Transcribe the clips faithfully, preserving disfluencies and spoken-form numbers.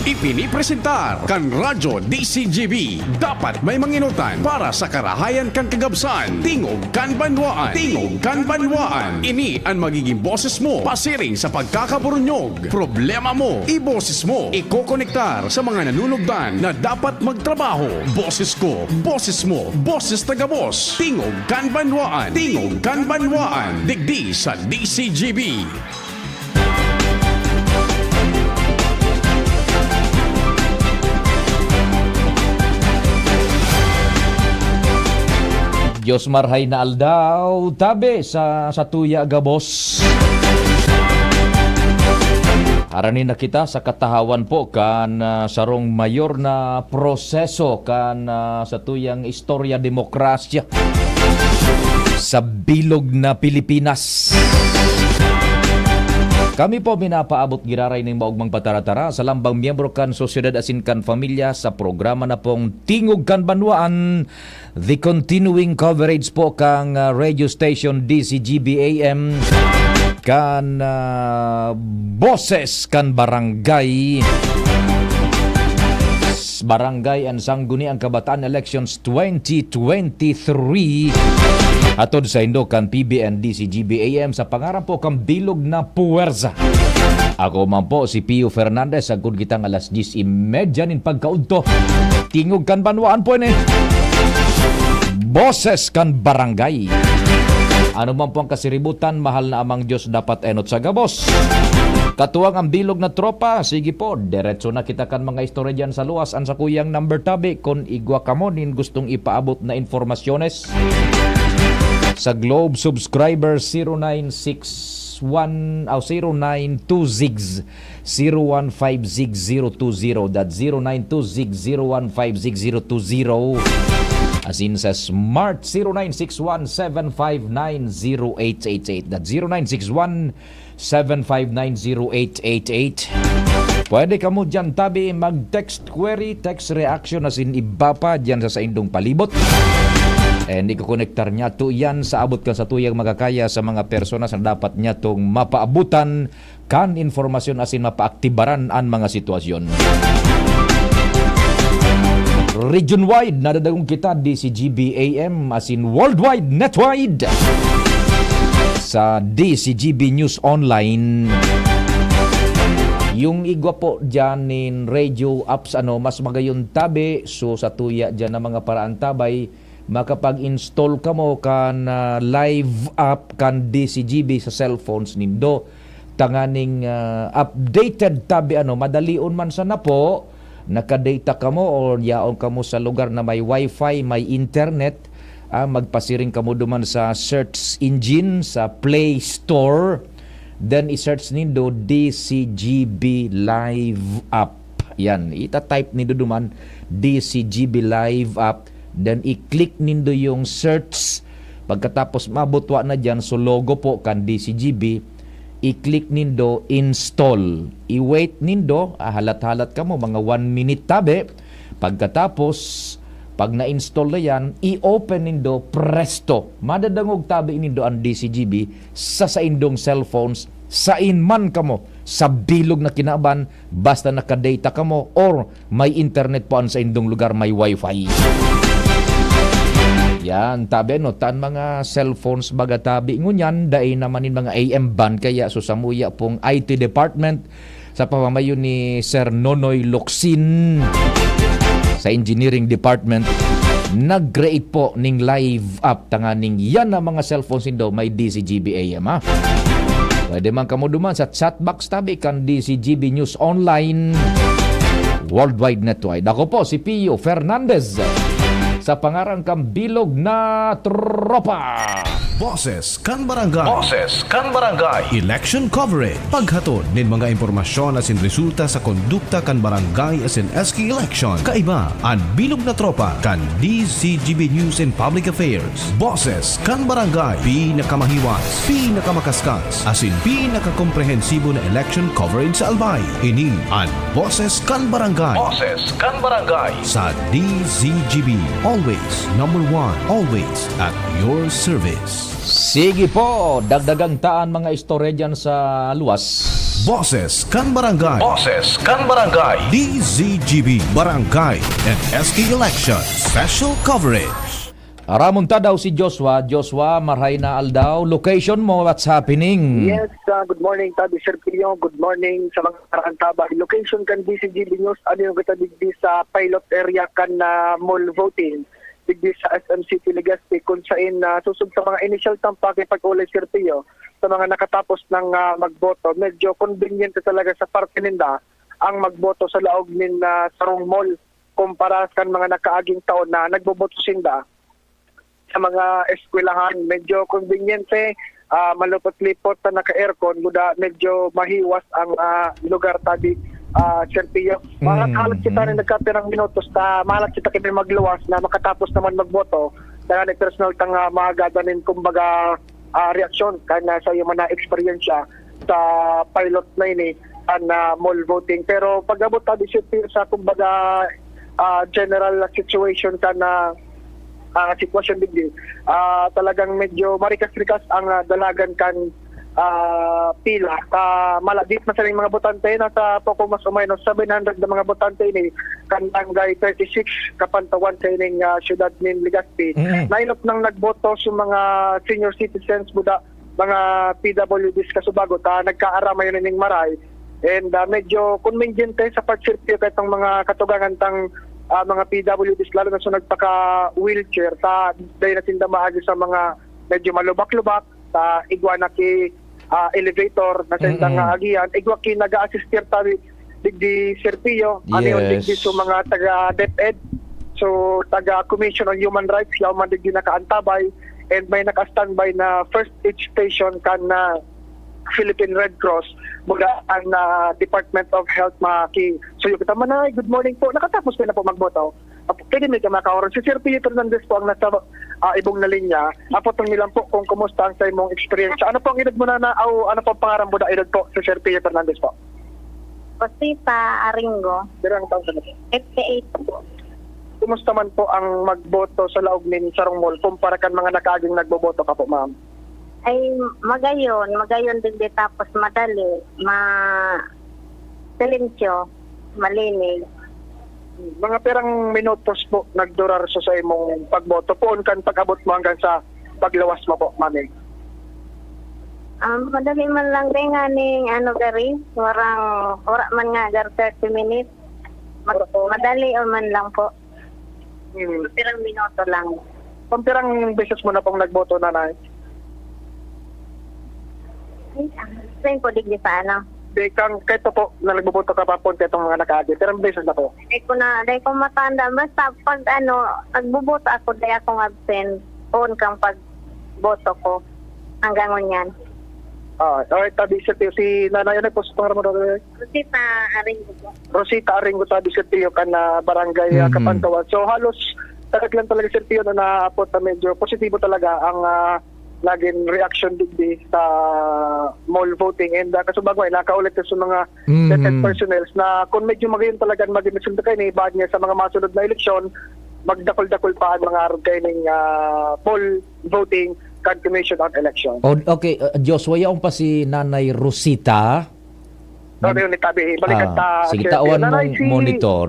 Ipinipresentar kan Radyo D C G B. Dapat may manginutan para sa karahayan kan kagabsan. Tingog kan Banwaan. Tingog kan Banwaan. Ini an magiging boses mo pasiring sa pagkakaburunyog. Problema mo, iboses mo. Ikokonektar sa mga nanunugdan na dapat magtrabaho. Boses ko, boses mo, boses tagabos. Tingog kan Banwaan. Tingog kan Banwaan. Digdi sa D C G B. Dios marhay na aldaw, tabi sa, sa tuya gabos. Harani na kita sa katahawan po kan, ah, sarong mayor na proseso kan, ah, sa tuyang istorya demokrasya sa bilog na Pilipinas. Kami po minapaabot giraray ning maogmang pataratara sa lambang miyembro kan sosyedad asin kan pamilya sa programa na pong Tingog kan Banwaan, the continuing coverage po kang, ah, radio station D C G B A M kan, ah, Boses kan Barangay. Barangay and Sangguniang Kabataan Elections twenty twenty-three. Hatod saindo kan P B N D C G B A M sa pangaran po kan Bilog na Puwersa. Ako man po si Pio Fernandez, sagkod kitang alas diyes y media nin pagkaudto. Tingog kan Banwaan po ini. Boses kan Barangay. Ano man po ang kasiributan, mahal na Amang Diyos dapat enot sa gabos. Katuwang ang bilog na tropa, sige po, diretso na kita kan mga istorya dyan sa luwas. Ang sakuyang number tabi, kun igwa kamo nin gustong ipaabot na impormasyones. Sa Globe subscriber, zero nine six one, aw, zero nine two six, zero one five six zero two zero. That zero nine two six zero one five six zero two zero. Asin sa Smart, zero nine six one seven five nine zero eight eight eight. That zero nine six one seven five nine zero eight eight eight. Pwede kamo dyan tabi mag-text query, text reaction, asin iba pa dyan sa saindong palibot. And ikokonektar niyato yan sa abot kan satuyang makakaya sa mga personas na dapat niyatong mapaabutan kan informasyon asin mapaaktibaran an mga sitwasyon. Region-wide, nadadangog kita, D C G B A M, asin worldwide, netwide, sa D C G B News Online. Yung igwa po dyan nin radio apps, ano, mas magayon tabi. So, sa tuya dyan na mga paraan tabay, makapag-install kamo kan, ah, live app kan D C G B sa cellphones nindo. Tanganing, ah, updated tabi, ano, madalion man sana po, nakadata kamo or yaon kamo sa lugar na may wifi, may internet, ah, magpasiring kamo duman sa search engine, sa Play Store. Then, i-search nindo D C G B Live App. Yan, ita-type nindo duman, D C G B Live App. Then, i-click nindo yung search. Pagkatapos, mabutwa na dyan, so logo po kan D C G B. I-click nindo, install. I-wait nindo, ah, halat-halat kamo, mga one minute tabi. Pagkatapos, pag na-install na yan, i-open nindo, presto. Madadangog tabi nindo ang D C G B sa saindong cellphones, sain man kamo, sa bilog na kinaban, basta nakadata kamo or may internet po an saindong lugar, may wifi. Yan, tabi, no, tan mga cellphones baga tabi ngunyan, dai naman in mga A M band, kaya so samuya pong I T department, sa pamamayo ni Sir Nonoy Locsin sa Engineering Department, nag-create po ning live app tanganing yan ang mga cellphone sindo may D C G B A M, ha. Pwede man kamo duman sa chat box tabi kan D C G B News Online Worldwide Network. Ako po si Pio Fernandez sa pangaran kan Bilog na Tropa. Boses kan Barangay. Boses kan Barangay. Election coverage. Paghatod nin mga impormasyon asin resulta sa kondukta kan barangay asin S K election. Kaiba an Bilog na Tropa kan D C G B News and Public Affairs. Boses kan Barangay. Pinakamahiwas, pinakamakaskal, asin pinakakomprehensibo na election coverage sa Albay. Ini an Boses kan Barangay. Boses kan Barangay. Sa D C G B. Always number one. Always at your service. Sige po, dagdagan ta an mga istorya dyan sa luwas. Boses kan Barangay. Boses kan Barangay. D Z G B Barangay and S K Election Special Coverage. Aramon ta daw si Joshua. Joshua, maray na aldaw. Location mo, what's happening? Yes, ah, good morning, Tabi Sergio. Good morning sa mga karaantabay. Location kan D Z G B News, ano yung kita digdi sa pilot area kan, ah, mall voting, digdi sa S M City Legazpi, kung sain, ah, susog sa mga initial tampake pag-ulay, Sergio, sa mga nakatapos ng, ah, magboto. Medyo convenient talaga sa parte ninda ang magboto sa laog nin, ah, sarong mall kumpara kan mga nakaaging taon na nagboboto sinda sa mga eskwelahan. Medyo konbinyente, ah, malupot-lipot na naka-aircon, guda medyo mahiwas ang, ah, lugar, Tabi, ah, Sergio. Mga Mm, kahalat kita mm. na nagkapirang minutos, ta, mahalat kita kini magluwas na makatapos naman magboto. Kaya ni personal tang, ah, mahagadan nin, kumbaga, ah, reaksyon kan, ah, sa iyong mga eksperyensya sa pilot na ini, an, ah, mall voting. Pero pag-abot ta di sa, kumbaga, ah, general situation kan, ah, ah, sitwasyon digdi, ah, talagang medyo marikas-rikas ang, ah, dalagan kan, ah, pila. Sa maladit na sa mga botante, nasa poko mas o menos seven hundred na mga botante ini kan Barangay thirty-six, Kapantawan, sa ining, ah, siyudad nin Legazpi. Mm. Nailop nang nagboto sa mga senior citizens, buda, mga P W Ds kasubago ta nagkaaramayon ning maray. And, ah, medyo konbinyente sa pag-serve kaitong mga katugangan tang, ah, mga P W Ds, lalo na sa nagpaka-wheelchair, ta dai na sinda maagi sa mga medyo malubak-lubak, ta igwa na ki, ah, elevator na sindang Mm-mm. aagihan, igwa ki nag-a-assistir ta digdi, Sergio, ano yun, digdi Yes. sa mga taga DepEd, so taga Commission on Human Rights, yaw man digdi nakaantabay, and may naka-standby na first aid station kan, ah, Philippine Red Cross, mula ang, ah, Department of Health, mga ki-, suyo kita. Manay, good morning po. Nakatapos ka na po magboto? Apo, pwede may ka makaoron. Si Sir Pio Fernandez po ang nasa, ah, ibong na linya. Apo, tanong nilang po kung kumusta ang sa imong experience. Ano po ang edad mo na, na, aw, ano po ang pangaran mo na edad po, si Sir Pio Fernandez po? Rosita Aringo. Pirang taon ka na po? Fifty-eight po. Kumusta man po ang magboto sa laog nin sarong mall kumpara kan mga nakaaging nagboboto ka po, ma'am? Ay, magayon, magayon digdi, tapos madali, ma-, silensyo, malinig. Mga pirang minutos po nagdurar sa, sa imong pagboto, poon kan pag-abot mo hanggang sa pagluwas mo po, mami? Um, madali man lang din nga ning ano, gari, warang, wara man nga gar thirty minutes. Mad-, Wala po. Madali man lang po. Hmm. Pirang minuto lang. Kung pirang beses mo na pong nagboto, nanay? Ay, ah, explain po, digdi sa ano? Di, kang, kahit po, na nagboboto ka pa po, itong mga nakaagi, pirang beses na po? Di ko na, di ko matanda. Basta pag ano, nagboboto ako, di akong absent. Poon kang pagboto ko. Hanggang ngunyan. Ah, okay, Tabi Sergio, si nanay, ano po sa pangalan mo, nanay? Rosita Aringo po. Rosita Aringo, Tabi Sergio, kan, ah, barangay, ah, Mhm. Kapantawan. So, halos, talaga lang talaga, Sergio, na naapot na medyo positibo talaga ang, ah, naging reaction digdi sa mall voting. And, ah, kasubag mo, eh, nakaulit sa mga Mhm. DepEd personnel na kung medyo magayon talaga ang maging resulta kaini, baad niya sa mga masunod na eleksyon, magdakul-dakul pa ang mga arog kaining, ah, mall voting continuation on election. O, okay, uh, Joshua, yaon pa si Nanay Rosita. So, Nan-, yun, itabi, balikan ah, ta, sige, Sir tawan Nanay, mong si, monitor.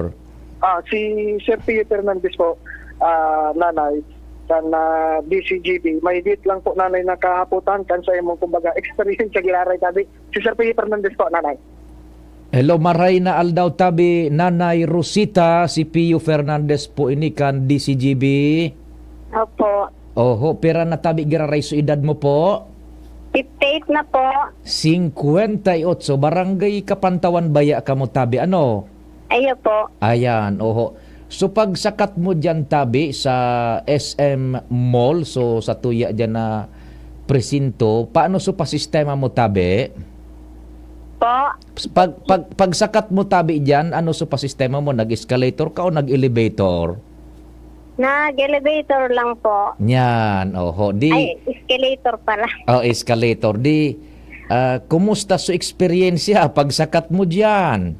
Ah, si Sir Pio Fernandez po, ah, Nanay, kan, ah, D C G B. May bit lang po, Nanay, nakahaputan kan sa imong, kumbaga, experience sa Gilaray, tabi. Si Sir Pio Fernandez po, Nanay. Hello, maray na aldaw, tabi, Nanay Rosita, si Pio Fernandez po ini kan D C G B. Opo. Oho, pira na tabi giraray so edad mo po? Fifty-eight na po. Singkwenta y otso, Barangay Kapantawan baya kamo tabi, ano? Ayo po. Ayan, oho. So, pagsakat mo diyan tabi sa S M Mall, so sa tuya diyan na presinto, paano so pasistema mo tabi? Po? Pag, pag, pagsakat mo tabi diyan, ano so pasistema mo? Nag-escalator ka o nag-elevator? Nag-elevator lang po. Yan, oho. Di, Ay, escalator pala. Oh, escalator. Di, ah, kumusta so eksperyensya pagsakat mo diyan?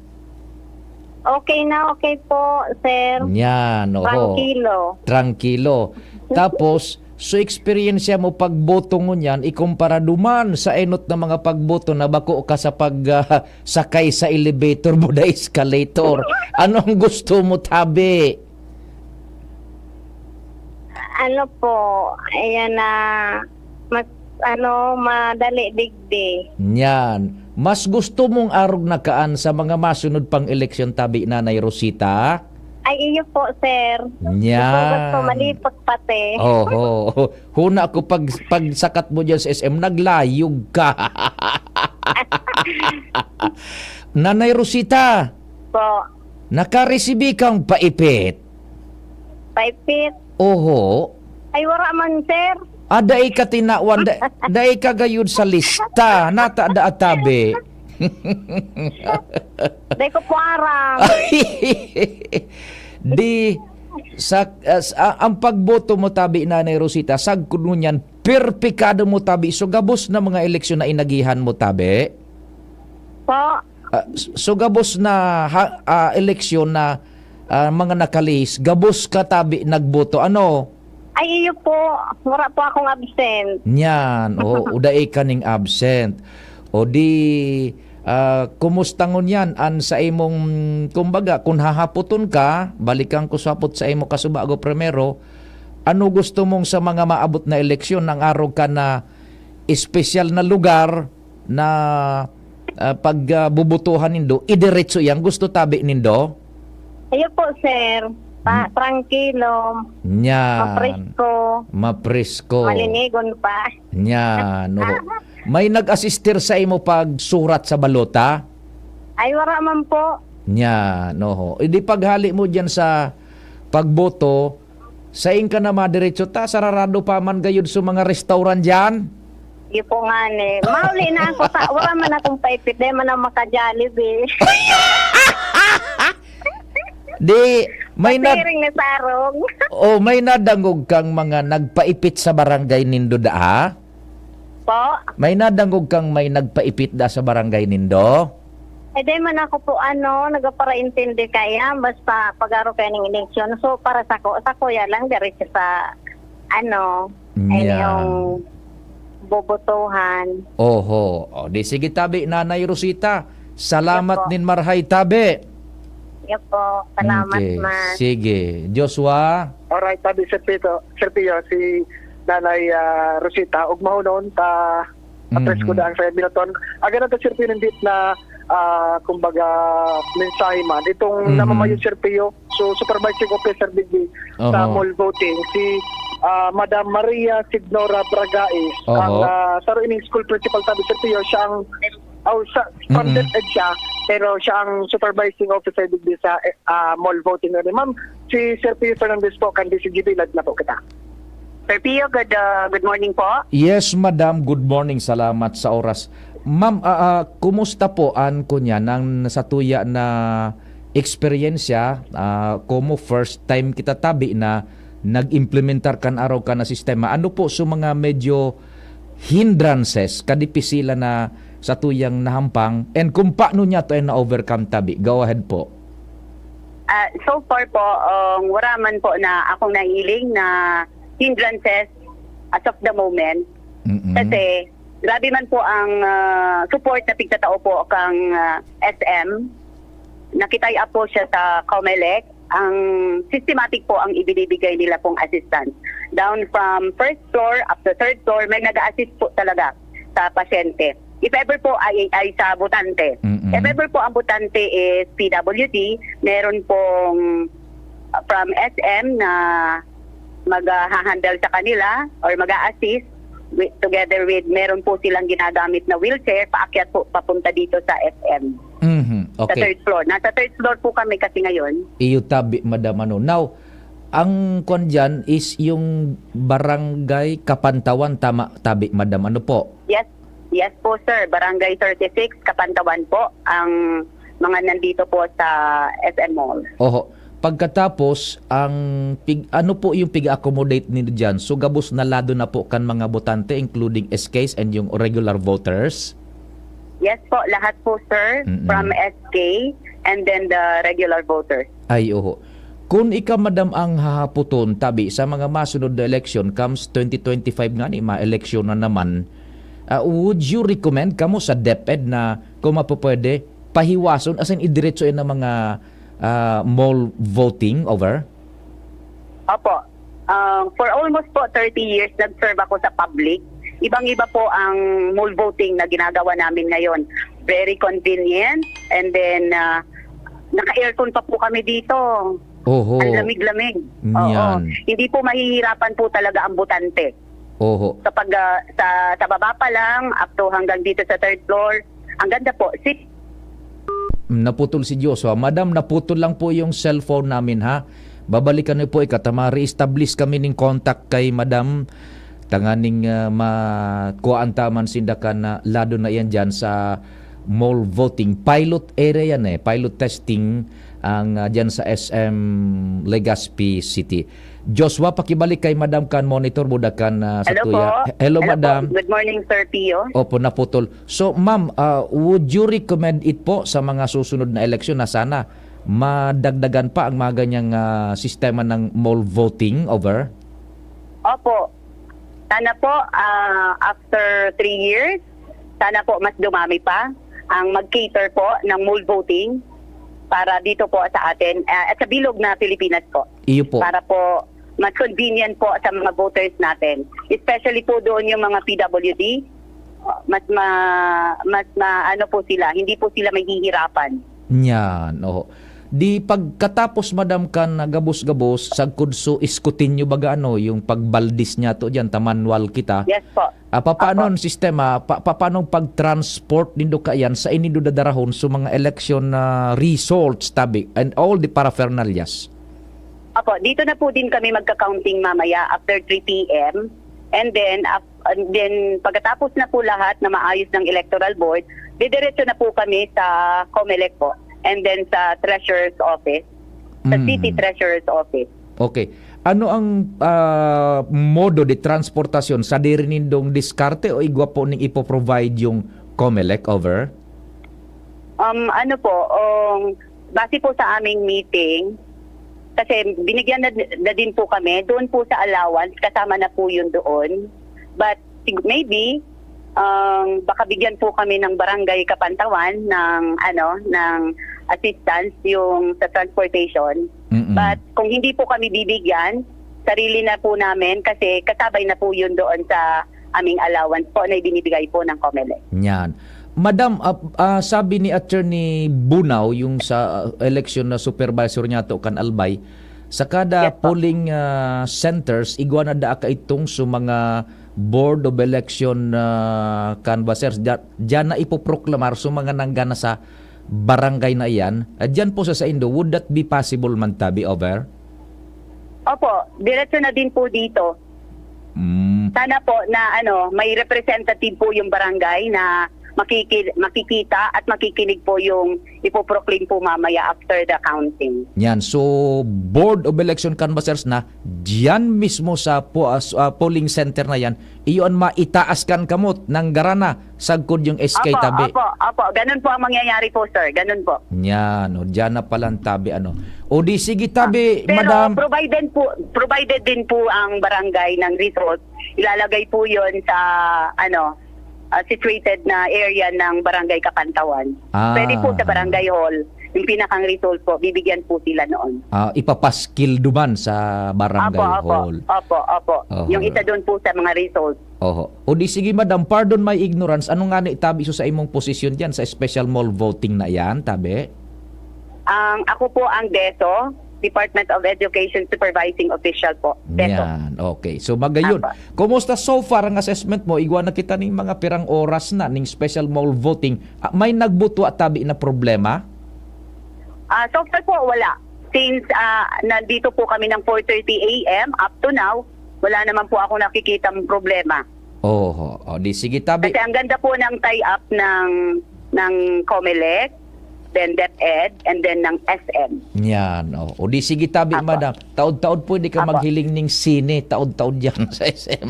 Okay na okay po, sir. Yan, oho. Trangkilo. Trangkilo. Tapos, So, eksperyensya mo pagboto ngunyan, ikumpara duman sa enot na mga pagboto na bako ka sa pag, ah, sakay sa elevator, boda escalator. Ano ang gusto mo, tabi? Ano po, ayan na, mas, ano, madali digdi. Nyan. Mas gusto mong arog na kaan sa mga masunod pang eleksyon, tabi, Nanay Rosita? Ay, iyo po, sir. Nyan. Gusto, gusto, malipot pati. Oho. Huna ko pag, pagsakat mo dyan sa S M, naglayog ka. Nanay Rosita, Po, nakaresibi kang paipit? paipit. Oho. Ay, wala man, sir. Ah, dai ka tinawan, da, dai ka gayud sa lista. Natada, tabi. Di ko po aram. Di, sa, sa- ang pagboto mo, tabi, Nanay Rosita, sagkod ngunyan, perpikado mo, tabi. So, gabos na mga eleksyon na inagihan mo, tabi? Po, Ah, s- so, gabos na ha, ah, eleksyon na ah, mga nakalihis, gabos ka, tabi, nagboto. Ano? ay, iyo po. Wala po akong absent. Nyan, o, o dai ka ning absent. O di, ah, kumusta ngunyan an sa imong, kumbaga, kung hahapoton ka, balikan ko sa hapot sa imo kasubago primero, ano gusto mong sa mga maabot na eleksyon, nang arog ka na espesyal na lugar na ah, pag ah, bubutuhan nindo, idiretso yan? Gusto, tabi, nindo? Iyo po, sir. Pa, trangkilo, Nyan. mapresko, Mapresko. malinigon pa. Nyan. Oho. May nag-asistir sa imo pagsurat sa balota? Ay, wala man po. Nyan. Oho. Hindi, paghali mo dyan sa pagboto, saing ka na madiretso ta, sararado pa man gayud sa mga restaurant dyan. Iyo po nga ni. Mauli na ako sa, wala man akong paipit. Di man ako maka-Jollibee. Di, may na, Siring ni Sarong. Oh, may nadangog kang mga nagpaipit sa barangay nindo da, ha? Po? May nadangog kang may nagpaipit da sa barangay nindo? Eh, di man ako po, ano, nagpaparaintindi kaya, basta pag-aro kayo ng eleksyon. So, para sa ko, sa kuya lang, diretso sa, ano, Yeah. inyong bobotohan. Oho. O, di sige, tabi, Nanay Rosita. Salamat Opo. nin marhay, tabi. Iyo po. Salamat, Okay. man. Sige. Joshua? Alright, tabi Sir Pito, Sir Pio, si Nanay ah, Rosita, ugmahonon ta apresko Mhm. da ang sa minuton. Aga na to, Sir Pio, nindit na, ah, kumbaga, mensahe man. Itong Mhm. namamayo, Sir Pio, so supervising officer digdi sa Oho. mall voting, si ah, Madam Maria Signora Bragais, Oho. ang ah, saro ining school principal, tabi Sir Pio, siya ang, oh, sa, from Mhm. DepEd siya, pero siya ang supervising officer digdi sa ah, mall voting. Ma'am, si Sir Pio Fernandez po, kan D C G B, live na po kita. Sir Pio, good, uh, good morning po. Yes, madam. Good morning. Salamat sa oras. Ma'am, ah, ah, kumusta po an kunya nang sa tuya na eksperyensya? Ah, komo first time kita tabi na nag-implementar kan araw ka na sistema. Ano po sa mga medyo hindrances, kadipisilan na sa tuyang nahampang, and kung paano niya to ay na-overcome tabi? Go ahead po. Ah, so far po, um, wala man po na akong nahiling na hindrances as of the moment. Mm-mm. Kasi grabe man po ang ah, support na pigtatao po kang ah, S M. Nakitay up po siya sa Comelec. Ang systematic po ang ibinibigay nila pong assistance. Down from first floor up to third floor, may nag-assist po talaga sa pasyente. If ever po ay, ay sa botante. Mm-mm. If ever po ang botante is P W D, meron pong uh, from S M na mag-handle sa kanila or mag-assist with, together with, meron po silang ginagamit na wheelchair, paakyat po papunta dito sa S M. Mhm. Sa Okay. Third floor. Nasa third floor po kami kasi ngayon. Iyo tabi, madam, ano. Now, ang kwan dyan is yung barangay Kapantawan, tama, tabi, madam, ano po? Yes, yes po sir. Barangay thirty-six, Kapantawan po ang mga nandito po sa S M Mall. Oho. Pagkatapos, ang pig, ano po yung pig-accommodate nindo dyan? So, gabos na lado na po kan mga botante, including S Ks and yung regular voters? Yes po, lahat po sir, Mm-mm. from S K and then the regular voters. Ay, oho. Kun ika, madam, ang hahapoton, tabi sa mga masunod na eleksyon, comes twenty twenty-five ngani, ma-eleksyon na naman, ah, would you recommend kamo sa DepEd na kung mapupwede, pahiwason, as in, idiretso yan ng mga, ah, mall voting over? Opo. Um, for almost po thirty years, nag-serve ako sa public. Ibang-iba po ang mall voting na ginagawa namin ngayon. Very convenient, and then, ah, naka-aircon pa po kami dito. Oho. Ang lamig-lamig. Oo. Niyan. Hindi po mahihirapan po talaga ang botante. Oho. Kapag, ah, sa, sa baba pa lang, up to hanggang dito sa third floor, ang ganda po. Si- Naputol si Joshua. Madam, naputol lang po yung cellphone namin, ha? Babalikan niyo po, ikatama, re-establish kami ning contact kay Madam. Tanganing, ah, makuhaan ta man sinda kan, ah, lado na iyan dyan sa mall voting. Pilot area yan eh. Pilot testing ang, ah, dyan sa S M Legazpi City. Joshua, pakibalik kay Madam kan monitor, buda kan, ah, Hello satuya. po. He-, hello, Hello po. Madam. Good morning, Sir Pio. Opo, naputol. So, ma'am, ah, would you recommend it po sa mga susunod na eleksyon na sana madagdagan pa ang mga ganyang, ah, sistema ng mall voting over? Opo. Sana po, ah, after three years, sana po mas dumami pa ang mag-cater po ng mall voting para dito po sa atin, ah, at sa bilog na Pilipinas po. Iyo po. Para po mas convenient po sa mga voters natin. Especially po doon yung mga P W D, mas ma-, mas ma-, ano po sila, hindi po sila mahihirapan. Yan, oho. Di pagkatapos, madam, kan gabos-gabos, sagkod so iskutin nyo baga ano, yung pagbaldis niya to dyan, ta manual kita. Yes po. Ah, papaano Apo. ang sistema? Pa, papaano ang pag-transport nindo kaiyan sa inindo dadarahon sa mga election na results, tabi, and all the paraphernalias? Apo, dito na po din kami magka-counting mamaya after three P M. And then, af-, and then pagkatapos na po lahat na maayos ng electoral board, didiretso na po kami sa Comelec po. And then sa treasurer's office, sa Mm. city treasurer's office. Okay. Ano ang, ah, modo de transportasyon? Sadiri nindong diskarte o igwa po ning ipo-provide yung Comelec over? Um, ano po, um, base po sa aming meeting, kasi binigyan na, na din po kami, doon po sa allowance, kasama na po yun doon. But sig-, maybe, um, baka bigyan po kami ng barangay Kapantawan ng, ano, ng assistance yung sa transportation. Mm-mm. But kung hindi po kami bibigyan, sarili na po namin kasi kasabay na po yun doon sa aming allowance po na ibinibigay po ng Comelec. Yan. Madam, ah, ah, sabi ni Attorney Bunaw, yung sa, ah, election na supervisor niya to kan Albay, sa kada Yes po. polling, ah, centers, igwa na daa kaitong sa mga Board of Election, ah, canvassers, da-, diyan na ipoproklamar sa mga nanggana sa barangay na iyan. Ah, diyan po sa saindo, would that be possible man, tabi, over? Opo, diretso na din po dito. Mm. Sana po na, ano, may representative po yung barangay na makiki-, makikita at makikinig po yung ipoproclaim po mamaya after the counting. Yan. So, Board of Election Canvassers na diyan mismo sa po-, ah, s-, ah, polling center na yan, iyon maitaas kan kamot ng garana sagkod yung S K Opo, tabi. opo, opo. Ganun po ang mangyayari po, sir. Ganun po. Yan, o, diyan na palang tabi, ano. O di, sige, tabi, Pero madam. provided po, provided din po ang barangay ng result, ilalagay po yon sa, ano, ah, situated na area ng Barangay Kapantawan. Ah. Pwede po sa Barangay Hall, yung pinakang result po, bibigyan po sila noon. Ah, ipapaskil duman sa Barangay Opo, opo, Hall. opo, opo. Oho. Yung isa doon po sa mga result. Oho. O di sige, madam, pardon my ignorance. Ano nga ni tabi so sa imong posisyon diyan sa special mall voting na yan, tabi? Ang, ako po ang DESO, Department of Education Supervising Official po. DESO. Yan. Okay. So, magayon. Apa. Kumusta so far ang assessment mo? Igwa na kita ning mga pirang oras na ning special mall voting. Ah, may nagbutwa tabi na problema? Ah, so far po, wala. Since, ah, nandito po kami ng four thirty A M up to now, wala naman po ako nakikitang problema. Oho. O, di sige, tabi. Kasi ang ganda po ng tie-up ng, ng Comelec, then DepEd, and then ng S M. Yan, o. O, di sige, tabi, Apo. madam. Taod-taod pwede ka Apo. maghiling ning sine, taod-taod yan sa S M.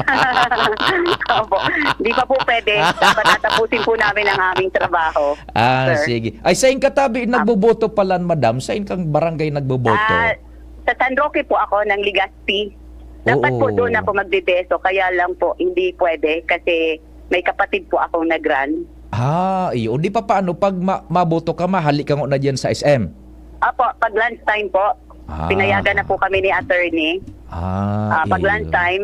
Opo. Di pa po pwede. Dapat tatapusin po namin ang aming trabaho, Ah, sir. sige. Ay, sain ka tabi Apo. nagboboto pala, madam? Sain kang barangay nagboboto? Ah, Sa San Roque po ako ng Legazpi. Dapat po Oo. doon ako magbebeso, kaya lang po hindi pwede kasi may kapatid po akong nag-run. Ah, iyo. Di pa paano pag ma maboto ka, mahali ka ngona diyan sa S M? Apo, pag lunch time po, Ah. pinayagan na po kami ni attorney. Ah, Ah, pag iyo. lunch time,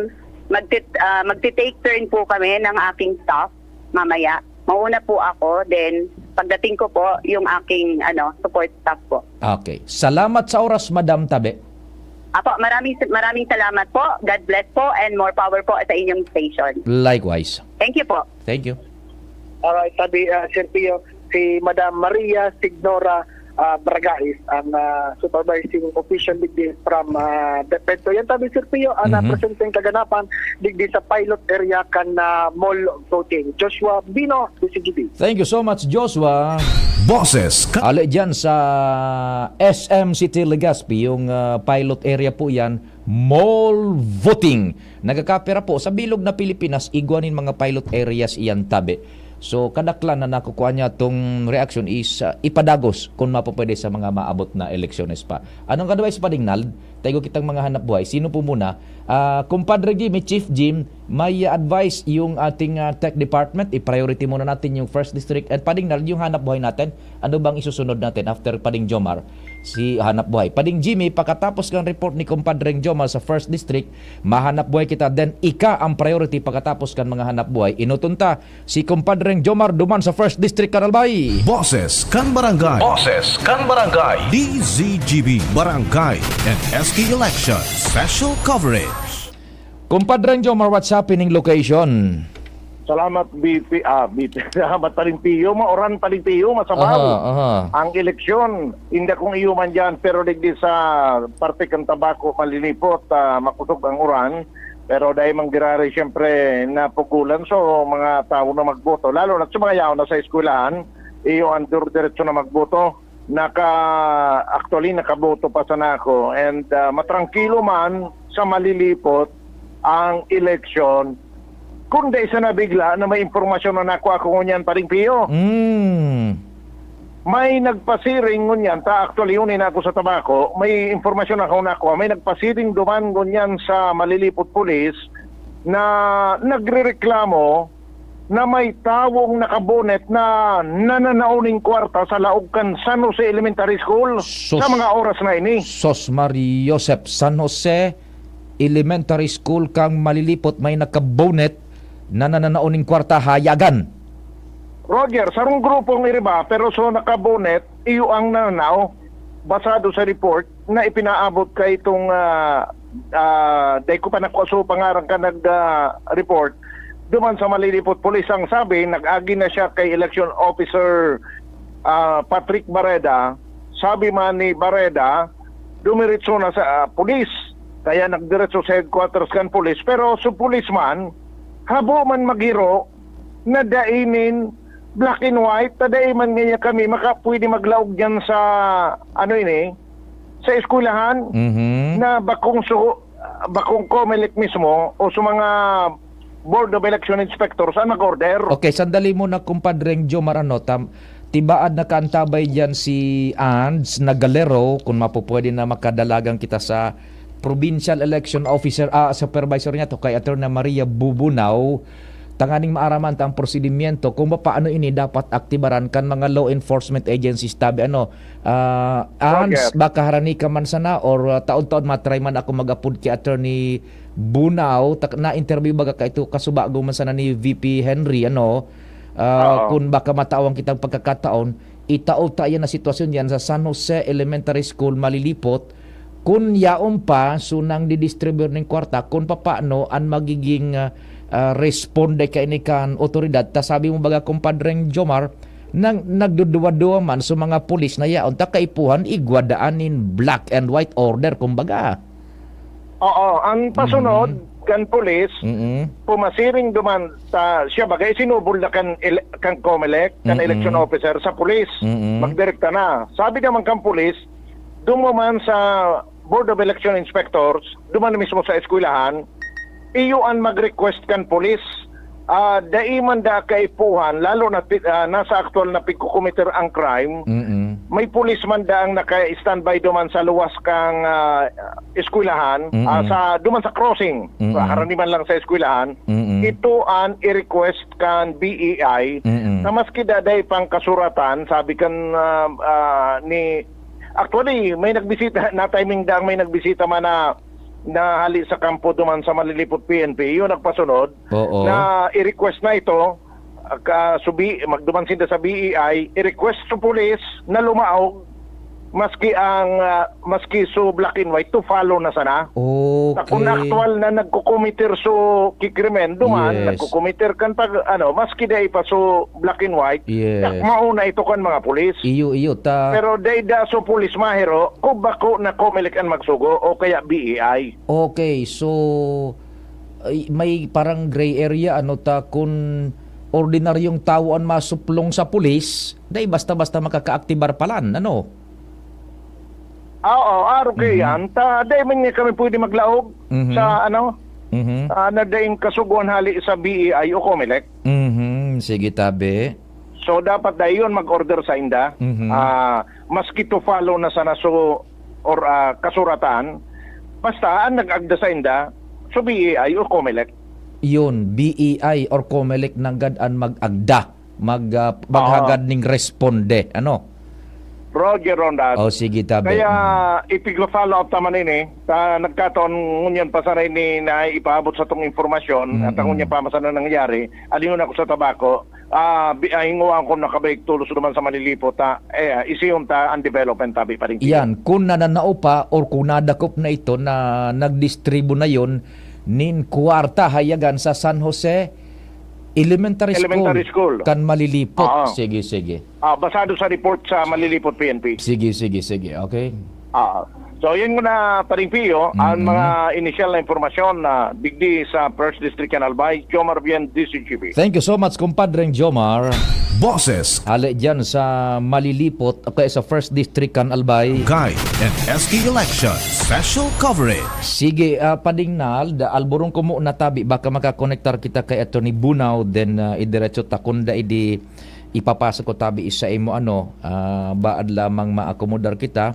magti-, ah, magti-take turn po kami ng aking staff mamaya. Mauna po ako, then pagdating ko po, yung aking, ano, support staff po. Okay. Salamat sa oras, Madam Tabe. Apo, maraming, maraming salamat po. God bless po and more power po sa inyong station. Likewise. Thank you po. Thank you. Alright, sabi, ah, Sir Pio, si Madam Maria Signora, ah, Bragais, ang, ah, supervising official digdi from, ah, DepEdSo. Yan sabi, Sir Pio, ang Mhm. napresenteng kaganapan digdi sa pilot area kan, ah, mall voting. Joshua Bino, D C G B. Thank you so much, Joshua. Boses ka- Ali dyan sa S M City Legazpi, yung, ah, pilot area po yan, mall voting. Nagkakapira po, sa bilog na Pilipinas, igwa nin mga pilot areas iyan tabi. So, kadaklan na nakukuha niya tong reaction is, ah, ipadagos kung mapapwede sa mga maabot na eleksyones pa. Anong advice pa, Dingnald? Taigo kitang mga hanap buhay. Sino po muna? Ah, Kumpadre Jimmy, Chief Jim, may advice yung ating, ah, tech department. I-priority muna natin yung first district. At Pading Nald, yung hanap buhay natin. Ano bang isusunod natin after Pading Jomar? Si hanap buhay. Pading Jimmy, pagkatapos kan report ni Kumpadreng Jomar sa first district, mahanap buhay kita. Then, ika ang priority pagkatapos kan mga hanap buhay. Inuton ta si Kumpadreng Jomar duman sa first district, Kanalbay. Boses kan Barangay. Boses kan Barangay. D Z G B Barangay and S K Election Special Coverage. Kumpadreng Jomar, what's happening location? Salamat, B P, ah, B P, salamat, Pading Pio. Mauran, Pading Pio, masabaw. Aha, aha. Ang eleksyon, hindi akong iyo man dyan, pero digdi sa parte kan Tabaco, Malilipot, ah, makusog ang uran. Pero dahil manggirari, siyempre, napugulan. So, mga tao na magboto, lalo na sa mga yaon na sa eskwelahan, iyo ang dire-diretso na magboto. Naka, actually, nakaboto pa sana ako. And, ah, matrangkilo man sa Malilipot ang eleksyon, kundi sa nabigla na may impormasyon na nakuha ko ngunyan, Pading Pio. Mm. May nagpasiring ngunyan, ta actually, yun na ako sa Tabaco, may impormasyon ako nakuha, may nagpasiring duman ngunyan sa Malilipot Police na nagrereklamo na may tawong nakabonet na nananao ning kwarta sa laog kan San Jose Elementary School Sus. Sa mga oras na ini. Sos Maria Joseph, San Jose Elementary School kan Malilipot, may nakabonet na nananao ning kwarta, hayagan. Roger, sarong grupong iriba, pero so nakabonet, iyo ang nananao, basado sa report na ipinaabot kay itong, ah, ah, dai ko pa nakuha so pangaran ka nag, ah, report, duman sa Malilipot Police. Ang sabi, nag-agi na siya kay Election Officer, ah, Patrick Barreda. Sabi man ni Barreda, dumiretso na sa, ah, pulis. Kaya nagdiretso sa headquarters kan pulis. Pero sa pulis man, habo man maghiro na dai nin black and white, ta dai man ngayon kami maka-, pwede maglaog dyan sa, ano ini, sa eskwelahan Mhm. na bakong su-, bakong Comelec mismo o sa mga Board of Election Inspectors ang nag-order. Okay, sandali muna, Kumpadreng Jomar, ano, tam-, tibaad nakaantabay diyan si Ands Nagalero, kung mapupwede na makadalagan kita sa Provincial Election Officer, ah, Supervisor niya to, kay Attorney Maria Bubunao, tanganing maaraman ta ang prosedimyento kung paano ini dapat aktibaran kan mga law enforcement agencies tabi, ano, ah, Ands, Roger. Baka harani ka man sana or, ah, taon-taon matry man ako mag-apod ki Attorney Bunao, tak-, na-interview baga ka ito, kasubago man sana ni V P Henry, ano, ah, Oo. Kung baka matawan kitang pagkakataon, itao ta yan na sitwasyon yan sa San Jose Elementary School, Malilipot, kun yaon pa, so nang didistribute ning kwarta, kun papaano an magiging, ah, ah, responde kaini kan otoridad. Ta sabi mo baga, Kumpadreng Jomar, nang nagduduwa-duwa man sa mga pulis na yaon, ta kaipuhan, igwa daan nin black and white order, kumbaga. Oo, ang pasunod, Mm. kan pulis, Mm. pumasiring duman ta, siya bagay, sinubol na kan ele-, kan Comelec, kan Mm. election officer sa pulis. Mm. Magdirekta na. Sabi naman kan pulis, duman sa Board of Election Inspectors, duman mismo sa eskwelahan, iyo an mag-request kan pulis. Ah, dai man da kaipuhan, lalo na pi-, ah, nasa aktual na pigkukomiter ang crime. Mm. may pulis man daang naka-standby duman sa luwas kang, ah, eskwelahan, Mm-mm. ah, sa, duman sa crossing, Mm-mm. sa haraniman lang sa eskwelahan, Mm-mm. ito an i-request kan B E I Mm-mm. na maski daday pang kasuratan, sabi kan, ah, ah, ni, actually, may nagbisita, na-timing daang may nagbisita man na, na hali sa kampo duman sa Malilipot P N P, yun nagpasunod Oo. na i-request na ito, ah, ka, subi, magduman sinda sa B E I, i-request sa pulis na lumaog, maski ang, ah, maski so black and white, to follow na sana. Okay. Kung aktual na nagkukomiter so kikrimen, duman, Yes. nagkukomiter kan pag, ano, maski dai pa so black and white, Yes. yak mauna ito kan mga pulis. Iyo, iyo, ta- Pero dai da so pulis mahiro, kung bako na Comelec an magsugo o kaya B E I. Okay, so, ay, may parang gray area, ano, ta, kun ordinaryong tawo an masuplong sa pulis, dai basta-basta makakaaktibar palan, ano? Ah, oo, aro kaya Mhm. yan. Ta, dai man niya kami pwede maglaog Mhm. sa, ano, Mhm. ah, na daing kasugoan hali sa B E I o Comelec. Mhm. Sige, tabi. So, dapat dayon mag-order sa inda. Mhm. Ah, maski to follow na sana so, or, ah, kasuratan, basta ang nag-agda sa inda, so B E I o Comelec. Yun, B E I or Comelec nanggad an mag-agda, mag, ah, Oo. maghagad ning responde, ano? Roger Rondat. Oh, sige, tabi. Kaya, Mm. ipigo-follow up ta man ini. Ta, nagkataon, ngunyan pa sana ini na ipaabot sa tong impormasyon, Mm-mm. at ang ngunyan pa man sana nangyayari, alingon ako sa tabako, ah, bi-, ah, hinguan ko na kabay tolos duman sa Malilipot, ta, eh, ah, isihon ta ang development, tabi pa rin. Iyan, kun nananao pa or kun nadakop na ito na nagdistribu na yon nin kwarta hayagan sa San Jose Elementary School Elementary School. kan Malilipot. Oo. Sige, sige. Ah, basado sa report sa Malilipot P N P. Sige, sige, sige. Okay. Ah, so, yun muna, Paring Pio, ang Mm-mm. mga initial na impormasyon na digdi sa First District kan Albay, Jomar Bien, D C G P. Thank you so much, kumpadreng Jomar. Boses. Hali dyan sa Malilipot, o kaya sa First District kan Albay. Guide and S K Election Special Coverage. Sige, ah, Pading Nald, alborong ko muna tabi, baka makakonektar kita kay Attorney Bunaw, then, ah, idiretso ta kunda idi ipapasa ko tabi sa imo, ano, ah, baad lamang maakomodar kita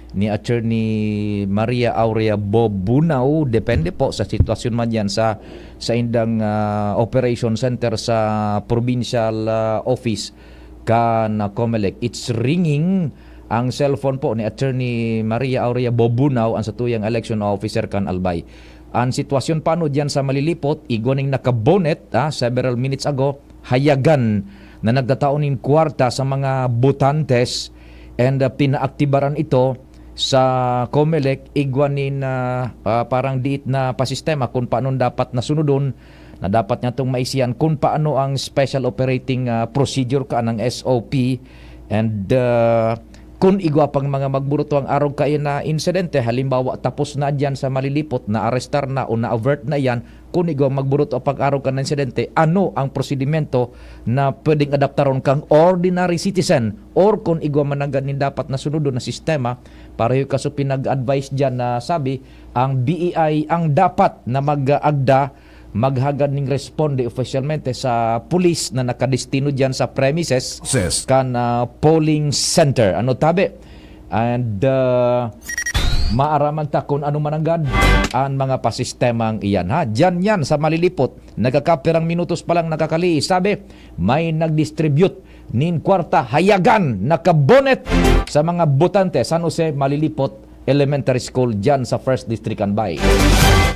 ni Attorney Maria Aurea Bob Bunao, depende po sa sitwasyon man yan sa, sa indang, ah, operation center sa provincial, ah, office kan, ah, Comelec. It's ringing ang cellphone po ni Attorney Maria Aurea Bob Bunao, ang satuyang election officer kan Albay. Ang sitwasyon pano diyan sa Malilipot, igwa ning nakabonet, ah, several minutes ago, hayagan na nagtatao nin kwarta sa mga botantes and, ah, pinaaktibaran ito sa Comelec, igwa nin, ah, ah, parang diit na pasistema kung paano dapat na sunodon, na dapat niya itong maisiyan kung paano ang special operating, ah, procedure ka ng S O P and, ah, kun igwa pang mga magburuto ang arog kaya na insidente, halimbawa, tapos na diyan sa Malilipot, na-arrestar na o na-avert na iyan, kun igwa magburuto ang pag-arog kan insidente, ano ang prosedimento na pwedeng adaptaron kang ordinary citizen or kun igwa man nanggad nin dapat na sunodon na sistema? Pareho ka so pinag-advise diyan na sabi, ang B E I ang dapat na mag-agda maghagad ning responde opisyalmente sa pulis na nakadestino diyan sa premises Sis. kan, ah, polling center. Ano tabi? And, ah, maaraman ta kung ano mananggad ang mga pasistemang iyan, ha? Diyan yan sa Malilipot. Nagkakapirang minutos pa lang nakakaliis. Sabi, may nag-distribute nin kwarta hayagan nakabonet sa mga botante, San Jose, Malilipot, Elementary School dyan sa First District, Albay.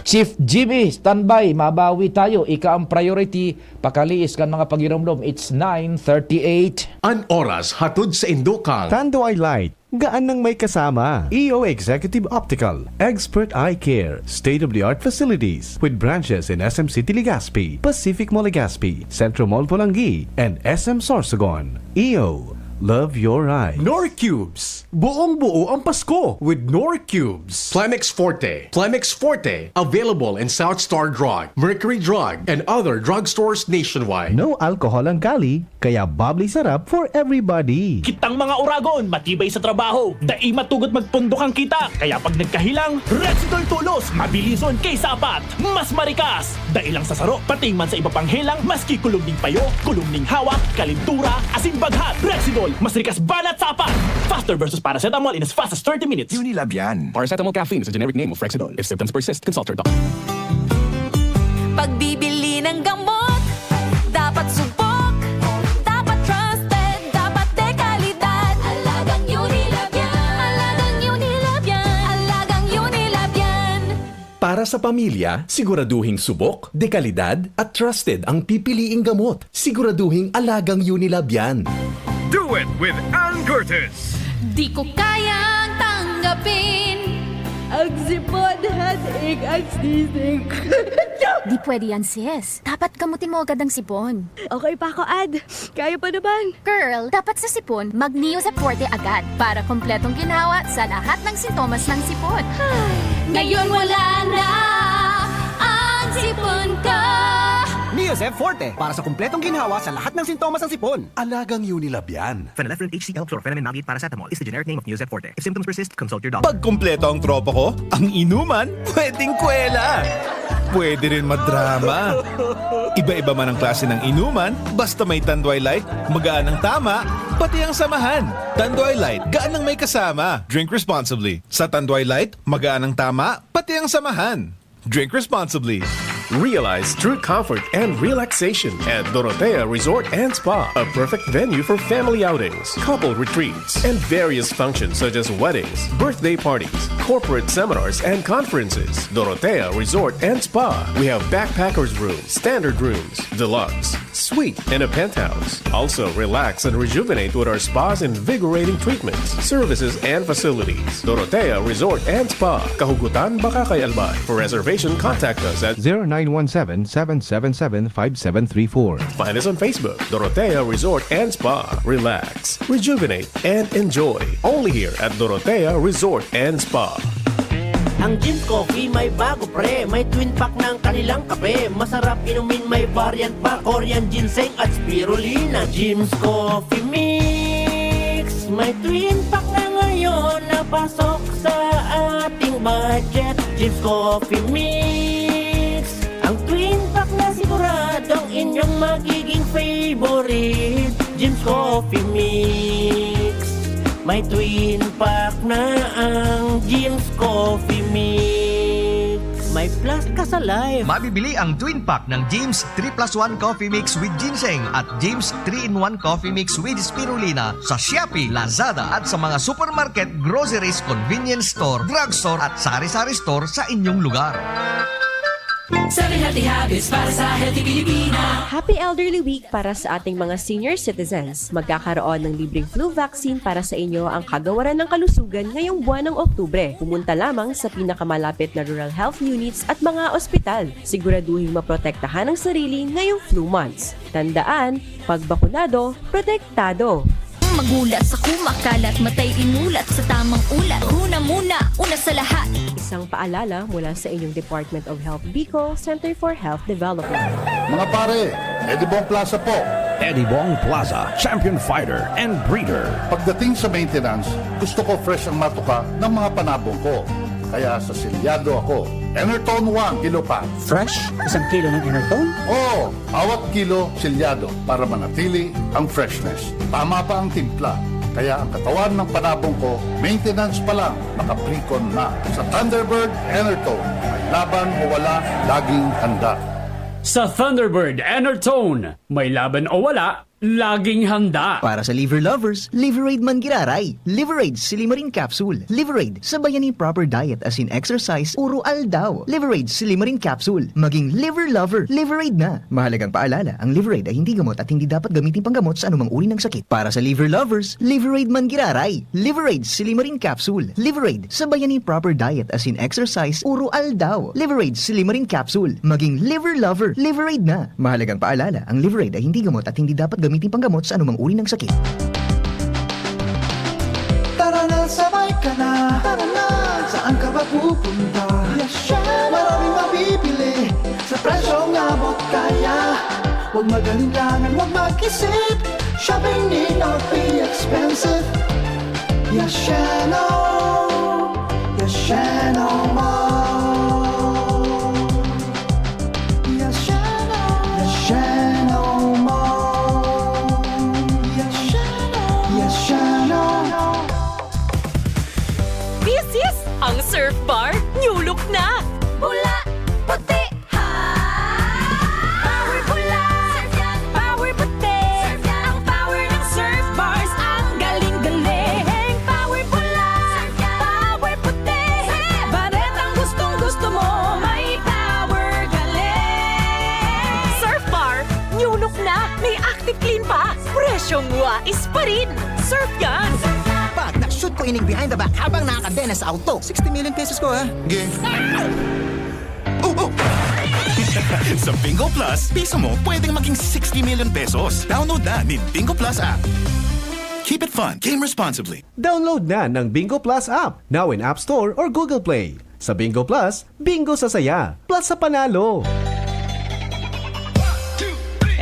Chief G B, standby, mabawi tayo. Ika ang priority, pakaliis kan mga pagiromdom. It's nine thirty-eight. An oras hatod sa Indokang. Tanduay Light, gaan nang may kasama. E O Executive Optical, Expert Eye Care, state-of-the-art facilities with branches in S M City Legazpi, Pacific Mall Legazpi, Centro Mall Polangui, and S M Sorsogon. E O, love your eyes. Knorr Cubes. Buong-buo ang Pasko with Knorr Cubes. Plemex Forte. Plemex Forte. Available in South Star Drug, Mercury Drug, and other drugstores nationwide. No alcohol ang Kali, kaya bubbly sarap for everybody. Kitang mga oragon, matibay sa trabaho, dai matugot magpundok ang kita. Kaya pag nagkahilang, Rexidol Tulos, mabilison kaysa apat, mas marikas. Dai lang sa saro, pati man sa iba pang helang, maski kulog ning payo, kulog ning hawak, kalintura, asin baghat. Rexidol, Mas rikas banat sa apat! Faster versus paracetamol in as fast as thirty minutes. Unilab yan. Paracetamol caffeine is a generic name of Frexidol. If symptoms persist, consult your doctor. Pagbibili ng gamot, dapat subok, dapat trusted, dapat dekalidad. Alagang Unilab yan. Alagang Unilab yan. Alagang Unilab yan. Para sa pamilya, siguraduhing subok, dekalidad, at trusted ang pipiliing gamot. Siguraduhing alagang Unilab yan. Do it with Ann Curtis. Di ko kayang tanggapin. Ang sipon, headache, ang sneezing. Di pwede yan, sis. Dapat gamutin mo agad ang sipon. Okay pa ako, Ad. Kaya pa naman. Girl, dapat sa sipon, mag-Neozep Forte agad para kompletong ginhawa sa lahat ng sintomas ng sipon. Ngayon wala na ang sipon ko. Neozep Forte para sa kumpletong ginhawa sa lahat ng sintomas ng sipon. Alagang Unilab yan. Phenylephrine H C L chlorphenamine maleate paracetamol is the generic name of Neozep Forte. If symptoms persist, consult your doctor. Pag kumpleto ang tropa ko, ang inuman, pwedeng kwela. Pwede rin madrama. Iba-iba man ang klase ng inuman, basta may Tanduay Light, magaan ang tama, pati ang samahan. Tanduay Light, gaan ang may kasama. Drink responsibly. Sa Tanduay Light, magaan ang tama, pati ang samahan. Drink responsibly. Realize true comfort and relaxation at Dorotea Resort and Spa, a perfect venue for family outings, couple retreats, and various functions such as weddings, birthday parties, corporate seminars, and conferences. Dorotea Resort and Spa. We have backpackers room, standard rooms, deluxe, suite, and a penthouse. Also, relax and rejuvenate with our spa's invigorating treatments, services, and facilities. Dorotea Resort and Spa, Kahugutan, Bacacay, Albay. For reservation, contact us at zero nine one seven, seven seven seven, five seven three four. Find us on Facebook, Dorotea Resort and Spa. Relax, rejuvenate, and enjoy. Only here at Dorotea Resort and Spa. Ang Jim's Coffee may bago, pre. May twin pack ng kanilang kape. Masarap inumin, may variant pa. Korean ginseng at spirulina. Jim's Coffee Mix. May twin pack na ngayon na pasok sa ating budget. Jim's Coffee Mix. Ang twin pack na siguradong inyong magiging favorite. Jim's Coffee Mix. May twin pack na ang Jim's Coffee Mix. May plus ka sa life. Mabibili ang twin pack ng Jim's three plus one Coffee Mix with Ginseng at Jim's three-in-one Coffee Mix with Spirulina sa Shopee, Lazada at sa mga supermarket, groceries, convenience store, drugstore at sari-sari store sa inyong lugar. Seven Healthy Habits para sa Healthy Pilipina. Happy Elderly Week para sa ating mga senior citizens. Magkakaroon ng libreng flu vaccine para sa inyo ang kagawaran ng kalusugan ngayong buwan ng Oktubre. Pumunta lamang sa pinakamalapit na rural health units at mga ospital. Siguraduhing maprotektahan ang sarili ngayong flu months. Tandaan, pag bakunado, protektado. Magulat sa kumakalat, matay imulat sa tamang ulat. Una muna, una sa lahat. Isang paalala mula sa inyong Department of Health Bicol, Center for Health Development. Mga pare, Eddie Bong Plaza po. Eddie Bong Plaza, champion fighter and breeder. Pagdating sa maintenance, gusto ko fresh ang matuka ng mga panabong ko. Kaya sa selyado ako, Enertone One Kilo Pack. Fresh? Isang kilo ng Enertone? Oo, bawat kilo selyado para manatili ang freshness. Tama pa ang timpla. Kaya ang katawan ng panabong ko, maintenance pa lang, makaprecon na. Sa Thunderbird Enertone, may laban o wala, laging handa. Sa Thunderbird Enertone, may laban o wala, laging handa. Para sa liver lovers, Liveraid man giraray. Liveraid Silimarin Capsule. Liveraid, sabayan nin proper diet asin exercise, uro aldaw. Liveraid Silimarin Capsule. Maging liver lover, Liveraid na. Mahalagang paalala, ang Liveraid ay hindi gamot at hindi dapat gamitin panggamot sa anumang uri ng sakit. Para sa liver lovers, Liveraid man giraray. Liveraid Silimarin Capsule. Liveraid, sabayan nin proper diet asin exercise, uro aldaw. Liveraid Silimarin Capsule. Maging liver lover, Liveraid na. Mahalagang paalala, ang Liveraid ay hindi gamot at hindi dapat gamitin panggamot sa anumang uri ng sakit. Tara na, sabay ka na. Tara na, saan ka ba pupunta? Yasheno! Maraming mabibili sa presyong abot kaya. Huwag mag-alinlangan, huwag mag-isip. Shopping need not be expensive. Yasheno! Yasheno Mall. Yasheno! Yasheno Mall. Yasheno! This is ang Surf Bar, new look na! Bula, puti, ha! Power bula! Surf yan! Power puti! Surf yan! Ang power ng Surf Bars, ang galing-galing! Power bula! Surf yan! Power puti! Surf yan! Baretang gustong-gusto mo, may power galing! Surf Bar, new look na! May Active Clean pa! Presyong wais pa rin! Surf yan! Pag na-shoot ko ining behind the back habang nakakadena sa auto. Sixty million pesos ko, ha? Ge. Oh, oh! Sa Bingo Plus, piso mo pwedeng maging sixty million pesos. Download na ni Bingo Plus app. Keep it fun. Game responsibly. Download na ng Bingo Plus app, now in App Store or Google Play. Sa Bingo Plus, bingo sa saya, plus sa panalo.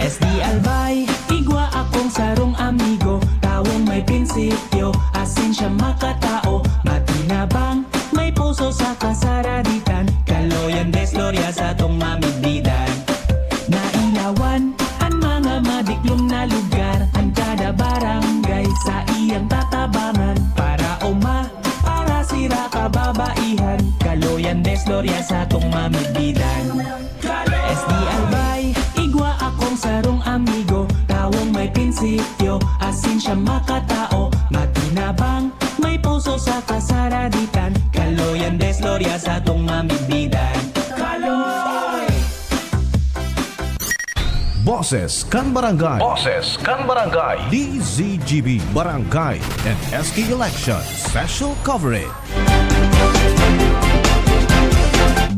S D Albay, igwa akong sarong amigo, tawong may prinsipyo, asin siya makatao, matinabang, may puso sa kasaraditan, kaloyan, desloria sa tong mamigdidan. Nailawan an mga madiklom na lugar, an kada barangay sa iyang tatabangan, para uma, para sira kababaihan, kaloyan, desloria sa tong mamigdidan. S D Albay, igwa akong sarong amigo, tawong may prinsipyo, asin siya makatao, matinabang, may puso sa kasaraditan, kaloyan, desloria sa tong mamigdidan. Kaloy! Boses kan Barangay. Boses kan Barangay. D Z G B Barangay and S K Election Special Coverage.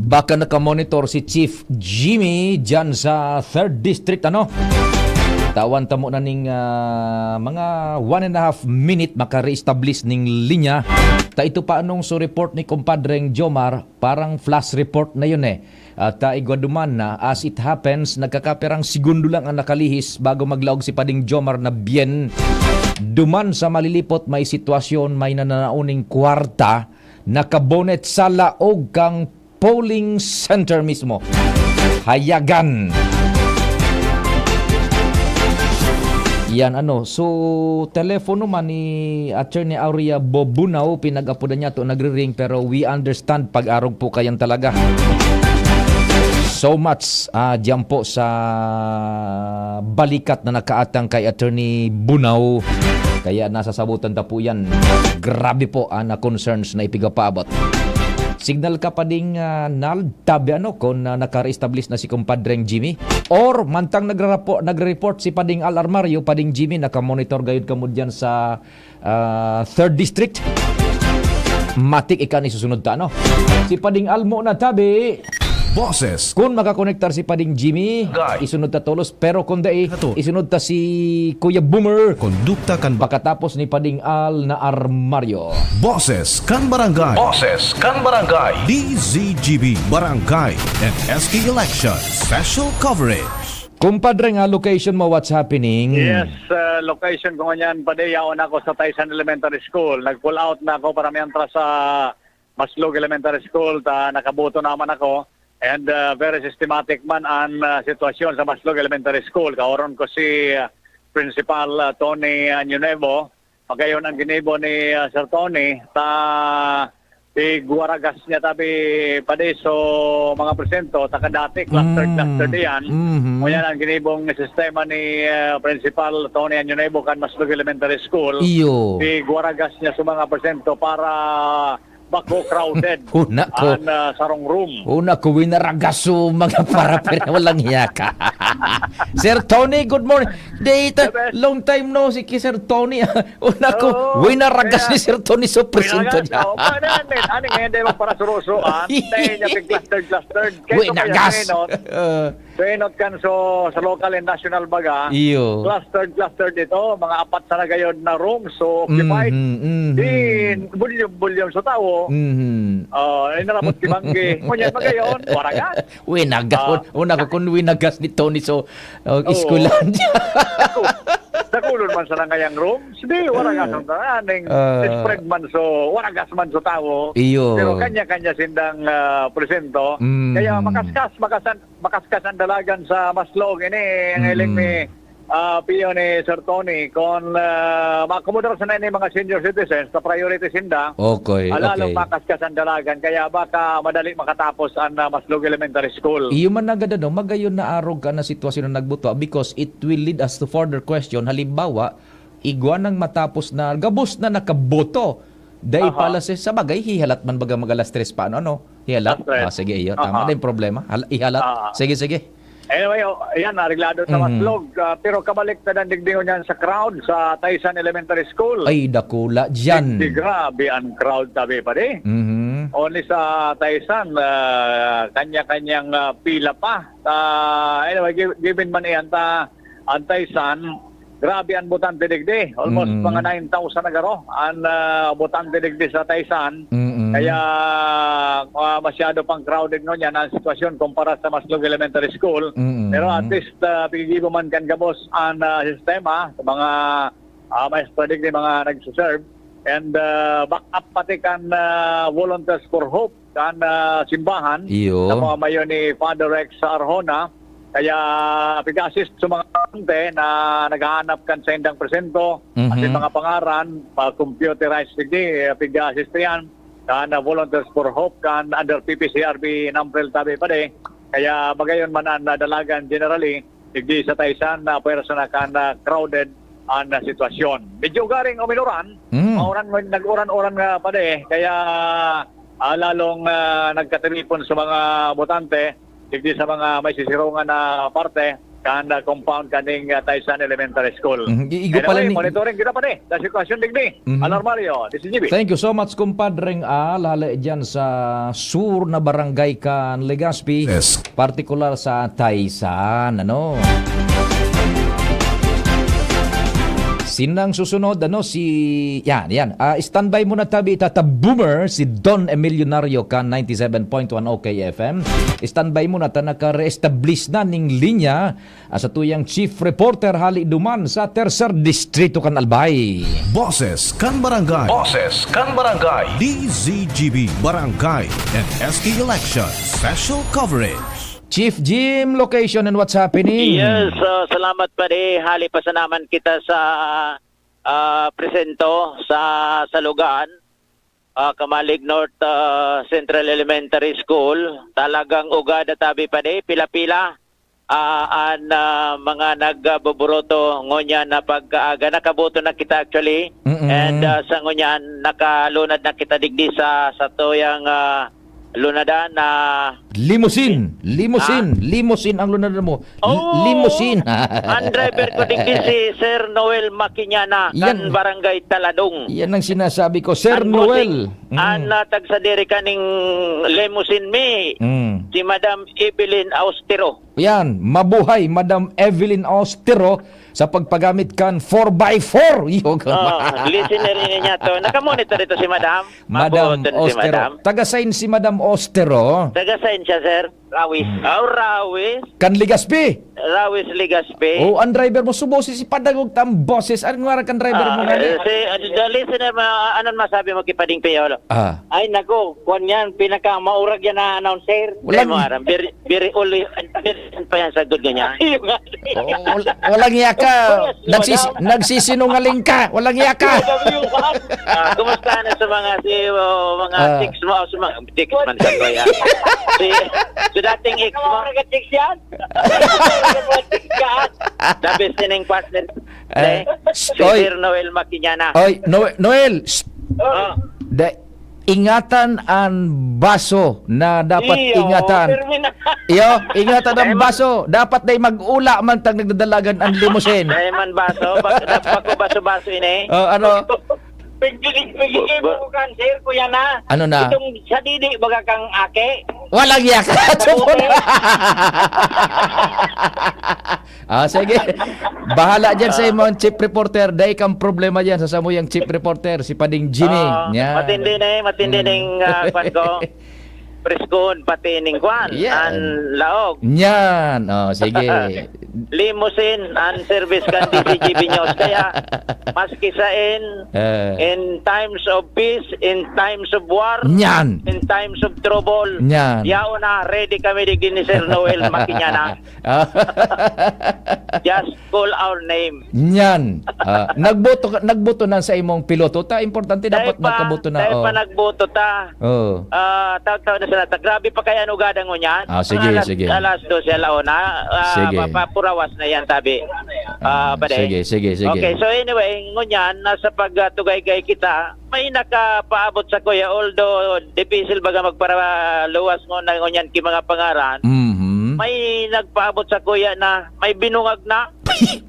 Baka nakamonitor si Chief Jimmy dyan sa third District, ano? Tawan tamo na ning, ah, mga one and a half minute maka-reestablish ning linya. Ta ito pa anong so report ni Compadreng Jomar, parang flash report na yun eh. At, ah, igwa duman na, as it happens, nagkakapirang segundo lang ang nakalihis bago maglaog si Pading Jomar na byen. Duman sa Malilipot, may sitwasyon, may nananaoning kwarta, nakabonet sa laog kang polling center mismo. Hayagan! Yan, ano, so, telepono man ni Attorney Aurea Bobunao, pinag-apodan niya to, nagre-ring, pero we understand, pag-arog po kayan talaga. So much, ah, diyan po sa balikat na nakaatang kay Attorney Bunao. Kaya nasasabutan ta po yan. Grabe po ang, ah, concerns na ipigapaabot. Signal ka pa ding, ah, Nald, tabi ano, kung, ah, naka-reestablish na si Compadreng Jimmy? Or mantang nagrarapo-, nagre-report si Pading Al Armario, Pading Jimmy, nakamonitor gayud kamo diyan sa, ah, third District? Matik ika ni susunod ta, no? Si Pading Al mo na tabi. Boses. Kun makakonektar si Pading Jimmy, Guy. Isunod ta tolos, pero kun dai, Ato. Isunod ta si Kuya Boomer. Kondukta kan Pakatapos ni Pading Al na Armario. Boses kan Barangay. Boses kan Barangay. D Z G B Barangay and S K Election Special Coverage. Kumpadre, nga location mo, what's happening? Yes, uh, location ko ngunyan, padi, yaon ako sa Taysan Elementary School. Nag-pull out na ako para mientras sa Maslog Elementary School, ta nakaboto naman ako. And, uh, very systematic man an, uh, sitwasyon sa Maslog Elementary School. Kaoron ko si, uh, Principal, uh, Tony, uh, Nunevo. Magayon ang ginibo ni, ah, Sir Tony, ta igwaragas niya tabi padi so mga porsyento, ta kadati cluster, Mm. cluster diyan. Mhm. Ngunyan ang ginibong sistema ni, ah, Principal Tony Añonevo kan Maslog Elementary School. Iyo. Igwaragas niya sa mga porsyento para bako crowded Una ko. An, ah, sarong room. Una ko, winaragas so mga paraphernalia, walang hiya ka. Sir Tony, good morning. Data, The best. Long time no see ki Sir Tony. Una ko, Oo, winaragas kaya ni Sir Tony so presento winaragas, niya. Oo, pa, ano, ano, ano, ngayon, di ba, para surusuan? Dahil niya pig-clustered, clustered. Kaya ito kaya Winagas. Menot. Suenot kan so, sa local and national baga, Iyo. clustered, clustered ito, mga apat sa nagayod na rooms, so occupied. Mhm, mhm. Di, bulyom-bulyom sa tao. Mhm. Ah, ay narapot si Banggi. Ngunyan magayon, waragan. Winagas. Ah. Una ko kung winagas ni Tony, so, uh, Oo. Iskulan. Ako, dakulon man sa nangayang rooms, di, waragas ang tanan. Ah. Spread man so, waragas man so tao. Iyo. Pero kanya-kanya sindang, ah, presento. Mm. Kaya makaskas, makasan-, makaskas ang dalagan sa Maslog ini, ang Mm. hiling ni ah, Pio, ni Sir Tony, kung, ah, maakomodar sana ni mga senior citizens sa priority sinda, Okay, ah, lalong okay. makaskas ang dalagan, kaya baka madali makatapos ang, ah, Maslog Elementary School. Iyo man nagad, ano, magayon na arog ka na sitwasyon na nagbuto, because it will lead us to further question. Halimbawa, igwa nang matapos na, gabos na nakaboto. Dai Aha. pala si, sa bagay, hihalat man baga mag alas tres pa, ano, ano? Hihalat? Alas tres. Ah, sige, iyo. Tama Aha. na yung problema. Hal-, ihalat. Ah. Sige, sige. Anyway, oh, ayan, areglado sa Mhm. Maslog. Ah, pero kabalik na dandigdingon yan sa crowd sa Taisan Elementary School. Ay, dakula dyan. Hindi, grabe ang crowd, tabi pa di. Mhm. Only sa Taisan, ah, kanya-kanyang, ah, pila pa. Ah, anyway, gi-, given man iyan ta, ang Taisan, grabe ang botante digdi. Almost Mm. mga nine thousand na garo ang, ah, botante digdi sa Taisan. Mm. Kaya, ah, masyado pang crowded ngunyan ang sitwasyon kumpara sa Maslog Elementary School. Mm. Pero at least, ah, pigigibo man kan gabos ang, ah, sistema sa mga, ah, maestra digdi, mga nagsiserve. And, ah, back up pati kan, ah, Volunteers for Hope kan, ah, simbahan Iyo. na pamamayo ni Father Rex Arjona. Kaya pig-assist sa mga estudyante na naghahanap kan saindang presento, Mhm. asin mga pangaran, pa-computerize digdi, eh, pig-assist yan kan, ah, Volunteers for Hope, kan under P P C R B Namprel tabi pa di. Kaya bagayon man ang nadalagan generally, digdi sa Taisan na pwersa na kan, ah, crowded ang, ah, sitwasyon. Medyo garing uminuran, Mm. mauran, nag-uran-uran nga pa di, kaya, ah, lalong, ah, nagkatiripon sa mga botante, digdi sa mga may sisirungan na parte, kan, ah, compound kaning, ah, Taisan Elementary School. Mhm. I-, igo pala Anyway, ni monitoring kita pa di, sa sitwasyon digdi. Mhm. Alarm Mario, this is G B. Thank you so much, kumpadreng Al. Hale dyan sa sur na barangay kan Legazpi, Yes. partikular sa Taisan, ano? Sinang susunod, ano, si, yan, yan. Ah, standby muna tabi, Tata Boomer, si Don Emilionario kan ninety-seven point one O K F M. Standby muna, ta naka-re-establish na ning linya, ah, sa tuyang chief reporter hali duman sa Tercer Distrito kan Albay. Boses kan Barangay. Boses kan Barangay. D Z G B Barangay and S T Election Special Coverage. Chief Jim, location and what's happening? Yes, ah, salamat pa di. Hali pa sa naman kita sa, ah, presento sa Salugaan, ah, Kamalig North, ah, Central Elementary School. Talagang ugada tabi pa di, pila-pila, ah, an, ah, mga nagboboroto ngunyan na pagkaaga. Nakaboto na kita actually. Mm-mm. And, ah, sa ngunyan, nakalunad na kita digdi sa, sa tuyang, ah, lunadan na Limousine! Limousine! Ah? Limousine ang lunadan mo. L-, Oh! limousine! Ang driver ko digdi si Sir Noel Makiñana, kan Yan. Barangay Taladong. Yan ang sinasabi ko, Sir Ang Noel. bossing, Mm. ang, ah, tagsadiri kaning limousine mi, Mm. si Madam Evelyn Austero. Yan, mabuhay, Madam Evelyn Austero, sa pagpagamit kan four by four. Iyo ka Oh, ba? listener ini niya to. Nakamonitor ito si Madam. Madam Mabuoton si Austero. Madam. Taga saan si Madam Austero? Taga saan siya, sir? Rawis. Hmm. Ah, Rawis. Kan Legazpi? Rawis, Legazpi. Oh, ang driver mo, subo si, si Padagog Tamboses. Ano nga kan driver mo Ah, nga ni? eh, si, uh, the listener, ma-, anong masabi mo kay Pading Piolo? Ah. Ay, nako, kwan yan, pinakamaurag yan na announcer. Walang Ay, mo aram, very, very only, very pa yan sa good niya. Ayun nga. Oo, wal-, walang iya ka. Yes, Nagsis-, madam. nagsisinungaling ka. Walang iya ka. Ah, kumusta na sa mga, si, oh, mga Ah. chicks mo, sa mga chicks man sa ko yan. Si, si dating ex mo. Mga chicks yan? Mga chicks yan? The best sining partner. Eh, Eh, si oy. Sir Noel Makiñana. Oy, Noe-, Noel, shh. Oh. Da-, ingatan an baso na dapat Iyo, ingatan. Pirmi na. Iyo, ingatan ang Eh, man- baso. Dapat dai mag-ula man tang nagdadalagan ang limousine. Eh, man baso. Bak-, bako baso-baso ini. Oh, ano? Pigdilig, pigdilig Bu-, bu- mo kan, sir, kuya na. Ano na? Itong sa didi, baga kang aki. Walang iya ka. Mabuti. Ah, sige. Bahala dyan sa Ah. imong chief reporter. Dai kang problema dyan sa samuyang chief reporter, si Pading Jimmy. Ah, Yan. matindi na eh, matindi Mm. na yung, ah, kwan ko. preskon pati ning kwan, Yan. an laog. Nyan. Oh, sige. Limousine an service kan D Z G B News. Kaya, maski sa in, Eh. in times of peace, in times of war, Nyan. in times of trouble, Nyan. yaon na, ready kami digdi ni Sir Noel Makinyana. Ah. Just call our name. Nyan. Ah, nagboto ka, nagboto na sa imong piloto ta, importante Dahil dapat pa, nagkaboto na, dahil oh. pa nagboto ta. Oh. Ah, taon-taon na sa nata. Grabe pa kaya ang ugada ngunyan. Ah, sige, Mga alas, sige. alas dose ala una. Ah, Sige. mapapurawas na yan, tabi. Ah, Ah, pare. sige, sige, sige. Okay, so anyway, ngunyan, nasa pagtugaygay kita, may nakapaabot sa kuya, although dipisil baga magparaluwas ngunyan, ngunyan ki mga pangaran, Mhm. may nagpaabot sa kuya na may binungag na.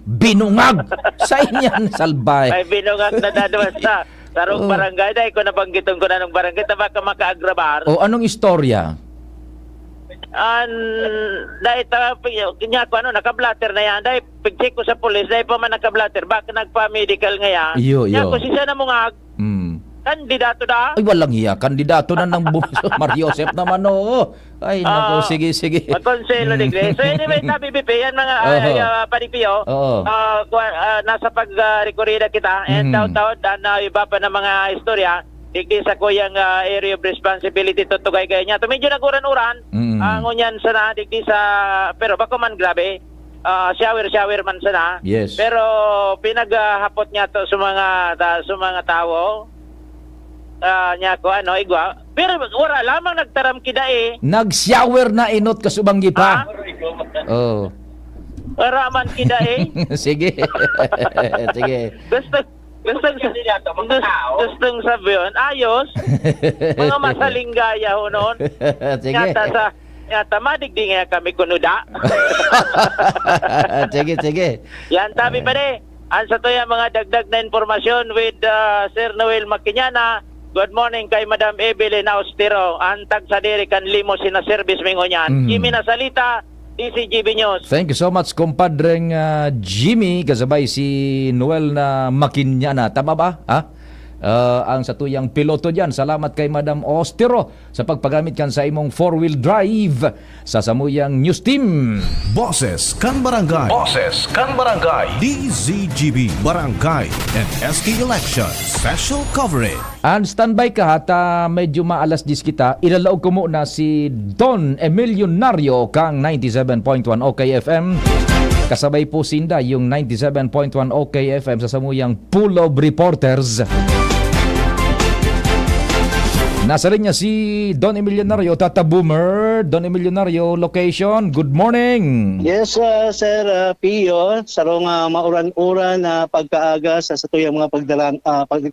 Binungag! Sa inyan, salbay. May binungag na dadwas na. Sarong Oh. barangay, dahil ko nabanggiton ko na nung barangay, ta baka makaagrabar. O, anong istorya? An, dahil ta, pig-, niya ko, ano, naka-blotter na yan. Dahil pag-check ko sa pulis, dahil pa man naka-blotter, baka nagpa-medical nga yan. Iyo, Niya iyo. ko, si siya na mungag, Mm. kandidato da. Ay, walang hiya. Kandidato na ng bu-, Mar Joseph naman, oo. Ay, nako, Oo. sige, sige. Magkonselo, Mm. digre. So, anyway, sabi, B P, yan mga, ah, Oho. ah, Padi Pio. Oo. Ah, kwa-, ah, nasa pag, ah, rekorida kita. And Mm. taon-taon, dan, ah, iba pa na mga istorya. Digdi sa kuyang, ah, area of responsibility, tutugaygay niya. To medyo naguran-uran. Mm. Ah, ngunyan sana, digdi sa, pero bako man grabe. Ah, shower, shower man sana. Yes. Pero pinaghapot niya to sa mga, ta-, sa mga tawo. Ah, niya ko, ano, igwa. Pero wala lamang nagtaram kida eh. Nag-shower na inot kasubanggi pa. Ah? Oh. Wala man kida eh. Sige. Sige. Gusto, gusto, gusto, gustong sabihin, ayos. Mga masalinggaya ho noon. Sige. Yata sa, yata madigdi nga kami kunuda. Sige, sige. Yan, tabi pa rin. Ang sa tuya mga dagdag na impormasyon with, ah, Sir Noel Makinyana. Good morning kay Madam Evelyn Austero. Ang tagsadiri kan limousine na service mingo niyan. Mhm. Jimmy Nasalita, D Z G B News. Thank you so much, kumpadreng, ah, Jimmy, kasabay si Noel na Makinyana. Tama ba? Ha? Ah, ang satuyang piloto diyan. Salamat kay Madam Austero sa pagpagamit kan sa imong four-wheel drive sa samuyang news team. Boses kan Barangay. Boses kan Barangay. D Z G B, Barangay and S K Election Special Coverage. And standby ka ha, ta medyo maalas diyes kita, ilalaog ko muna si Don Emilionario kang ninety-seven point one O K F M. Kasabay po sinda yung ninety-seven point one O K F M sa samuyang Pool of Reporters. Nasa linya si Don Emilionario, Tata Boomer. Don Emilionario, location, good morning. Yes, ah, Sir, ah, Pio, sarong, ah, mauran-uran na pagkaaga sa satuyang mga pagdalang, ah, pag-,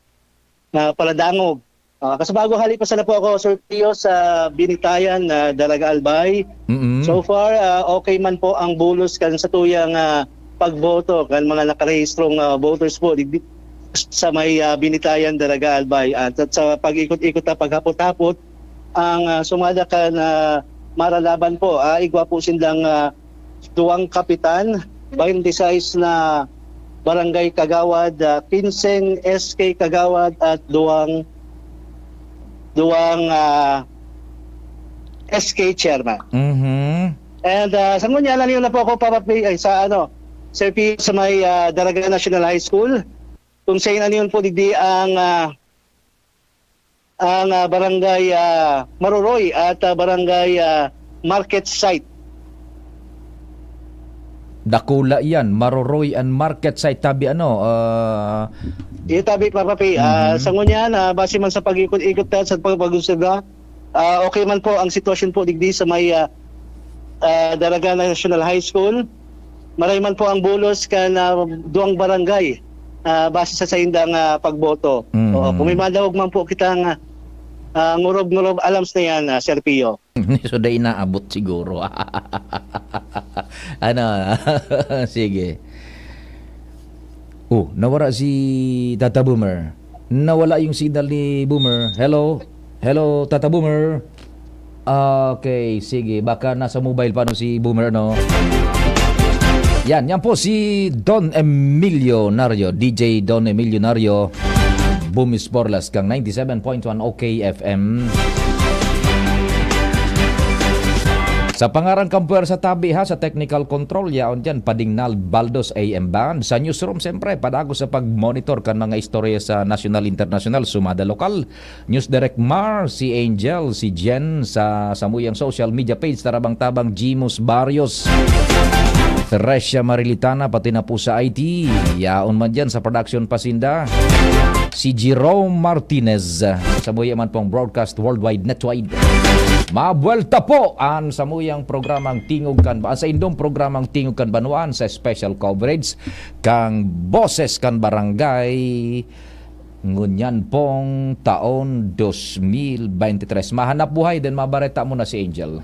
na paladangog. Ah, kaso bago hali pa sana po ako, Sir Pio, sa Binitayan na Dalaga Albay. Mm-mm. So far, ah, okay man po ang bulos kan satuyang, ah, pagboto kan mga nakarehistrong, ah, voters po digdi sa may, ah, Binitayan, Dalaga Albay. At, at sa pag-ikot-ikot na paghapot-hapot, ang, ah, sumada kan, ah, maralaban po, ah, igwa po sindang, ah, duwang kapitan, twenty-six na barangay kagawad, ah, kinseng S K kagawad at duwang, duwang, ah, S K chairman. Mhm. And, ah, sa ngunyan, ano yun na po ako, Papa P, ay, sa ano, Sir P, sa may, ah, Daraga National High School, kung sa ano yun po, digdi ang, ah, ang, ah, barangay, ah, Maroroy at, ah, barangay, ah, Market Site. Dakula yan, Maroroy and Market Site, tabi ano, ah, Iyo tabi, Papa P. Ah, Mhm. sa ngunyan, ah, base man sa pag-ikot-ikot ta, sa pagpag-obserba, ah, okay man po ang sitwasyon po digdi sa may, ah, ah, Daraga National High School. Maray man po ang bulos kan, ah, duwang barangay, ah, base sa saindang, ah, pagboto. Mhm. Oo, kung may madahog man po kitang, ah, ah, ngurob-ngurob, alams na yan, ah, Sir Pio. So, dai naabot siguro. Ano? Sige. Oh, nawara si Tata Boomer. Nawala yung signal ni Boomer. Hello? Hello, Tata Boomer? Okay, sige. Baka nasa mobile pa, no, si Boomer, no? Yan, yan po si Don Emilio Nario, D J Don Emilio Nario, Bumis Borlas, kang ninety-seven point one O K F M. Sa pangaran kan Puwersa Tabi ha, sa technical control, yaon diyan, Padingnal Baldos A M Band. Sa newsroom, siyempre, padagos sa pag-monitor kan mga istorya sa nasyonal, internasyonal, sumada lokal. News Direct Mar, si Angel, si Jen, sa samuyang social media page, Tarabang-tabang, Jimus Barrios. Theresia Marilitana, pati na po sa I T. Yaon man diyan sa production pasinda. Si Jerome Martinez, sa buya man pong broadcast worldwide netwide. Mabuwelta po an samuyang programang Tingog kan Ba-, sa indong programang Tingog kan Banwaan sa special coverage kang Boses kan Barangay ngunyan pong taon dos mil bente tres. Mahanap buhay din, mabareta mo na si Angel.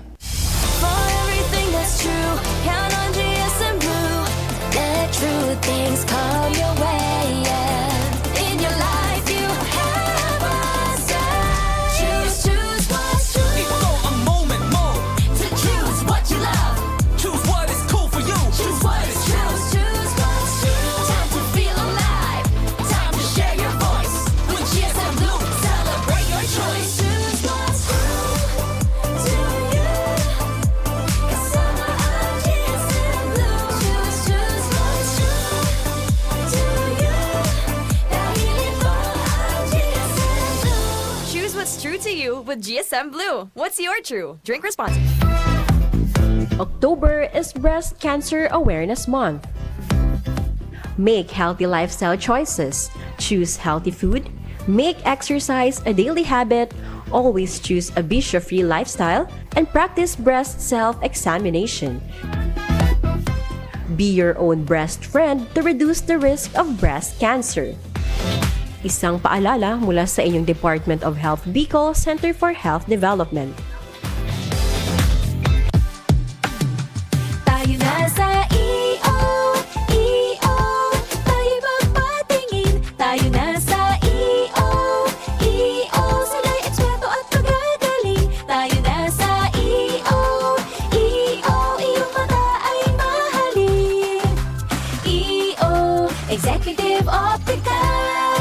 For everything that's true, count on G S M Blue. Let true things come your way, yeah. In your life, you have a say. Choose, choose what's true. Ito ang moment mo. To choose what you love. Choose what is cool for you. Choose what is true. Choose what's true. Time to feel alive. Time to share your voice. With G S M Blue, celebrate your choice. Choose what's true to you. Kasama ang G S M Blue. Choose, choose what's true to you. Dahil ito ang G S M Blue. Choose what's true to you with G S M Blue. What's your true? Drink responsibly. October is Breast Cancer Awareness Month. Make healthy lifestyle choices. Choose healthy food. Make exercise a daily habit. Always choose a bisyo-free lifestyle and practice breast self-examination. Be your own breast friend to reduce the risk of breast cancer. Isang paalala mula sa inyong Department of Health Bicol Center for Health Development. Tayo na sa E O, E O, tayo magpatingin. Tayo na sa E O, E O, sila'y eksperto at magagaling. Tayo na sa E O, E O, iyong mata ay mahalin. E O, Executive Optical.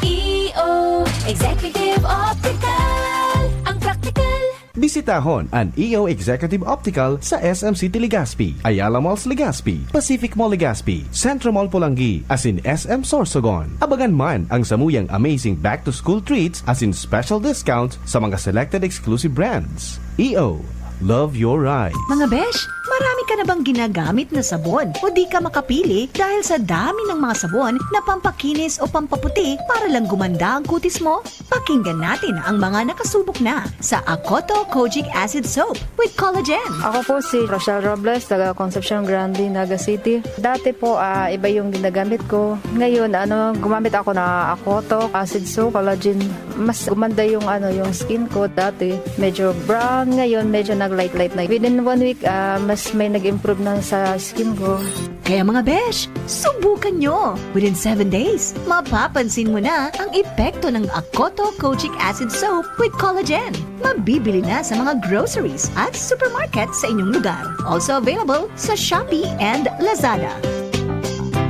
E O, Executive Optical. Ang praktikal. Bisitahon an E O Executive Optical sa S M City Legazpi, Ayala Malls Legazpi, Pacific Mall Legazpi, Centro Mall Polangui, asin S M Sorsogon. Abangan man ang samuyang amazing back-to-school treats asin special discount sa mga selected exclusive brands. E O, love your ride. Mga besh, marami ka na bang ginagamit na sabon o di ka makapili dahil sa dami ng mga sabon na pampakinis o pampaputi para lang gumanda ang kutis mo? Pakinggan natin ang mga nakasubok na sa Akoto Kojic Acid Soap with Collagen. Ako po si Rochelle Robles, taga Concepcion Grande, Naga City. Dati po, ah, iba yung ginagamit ko. Ngayon, ano, gumamit ako na Akoto Acid Soap, Collagen. Mas gumanda yung, ano, yung skin ko. Dati, medyo brown. Ngayon, medyo nag-light-light na. Within one week, ah, mas may nag-improve na sa skin ko. Kaya mga besh, subukan nyo! Within seven days, mapapansin mo na ang epekto ng Akoto Kojic Acid Soap with Collagen. Mabibili na sa mga groceries at supermarket sa inyong lugar. Also available sa Shopee and Lazada.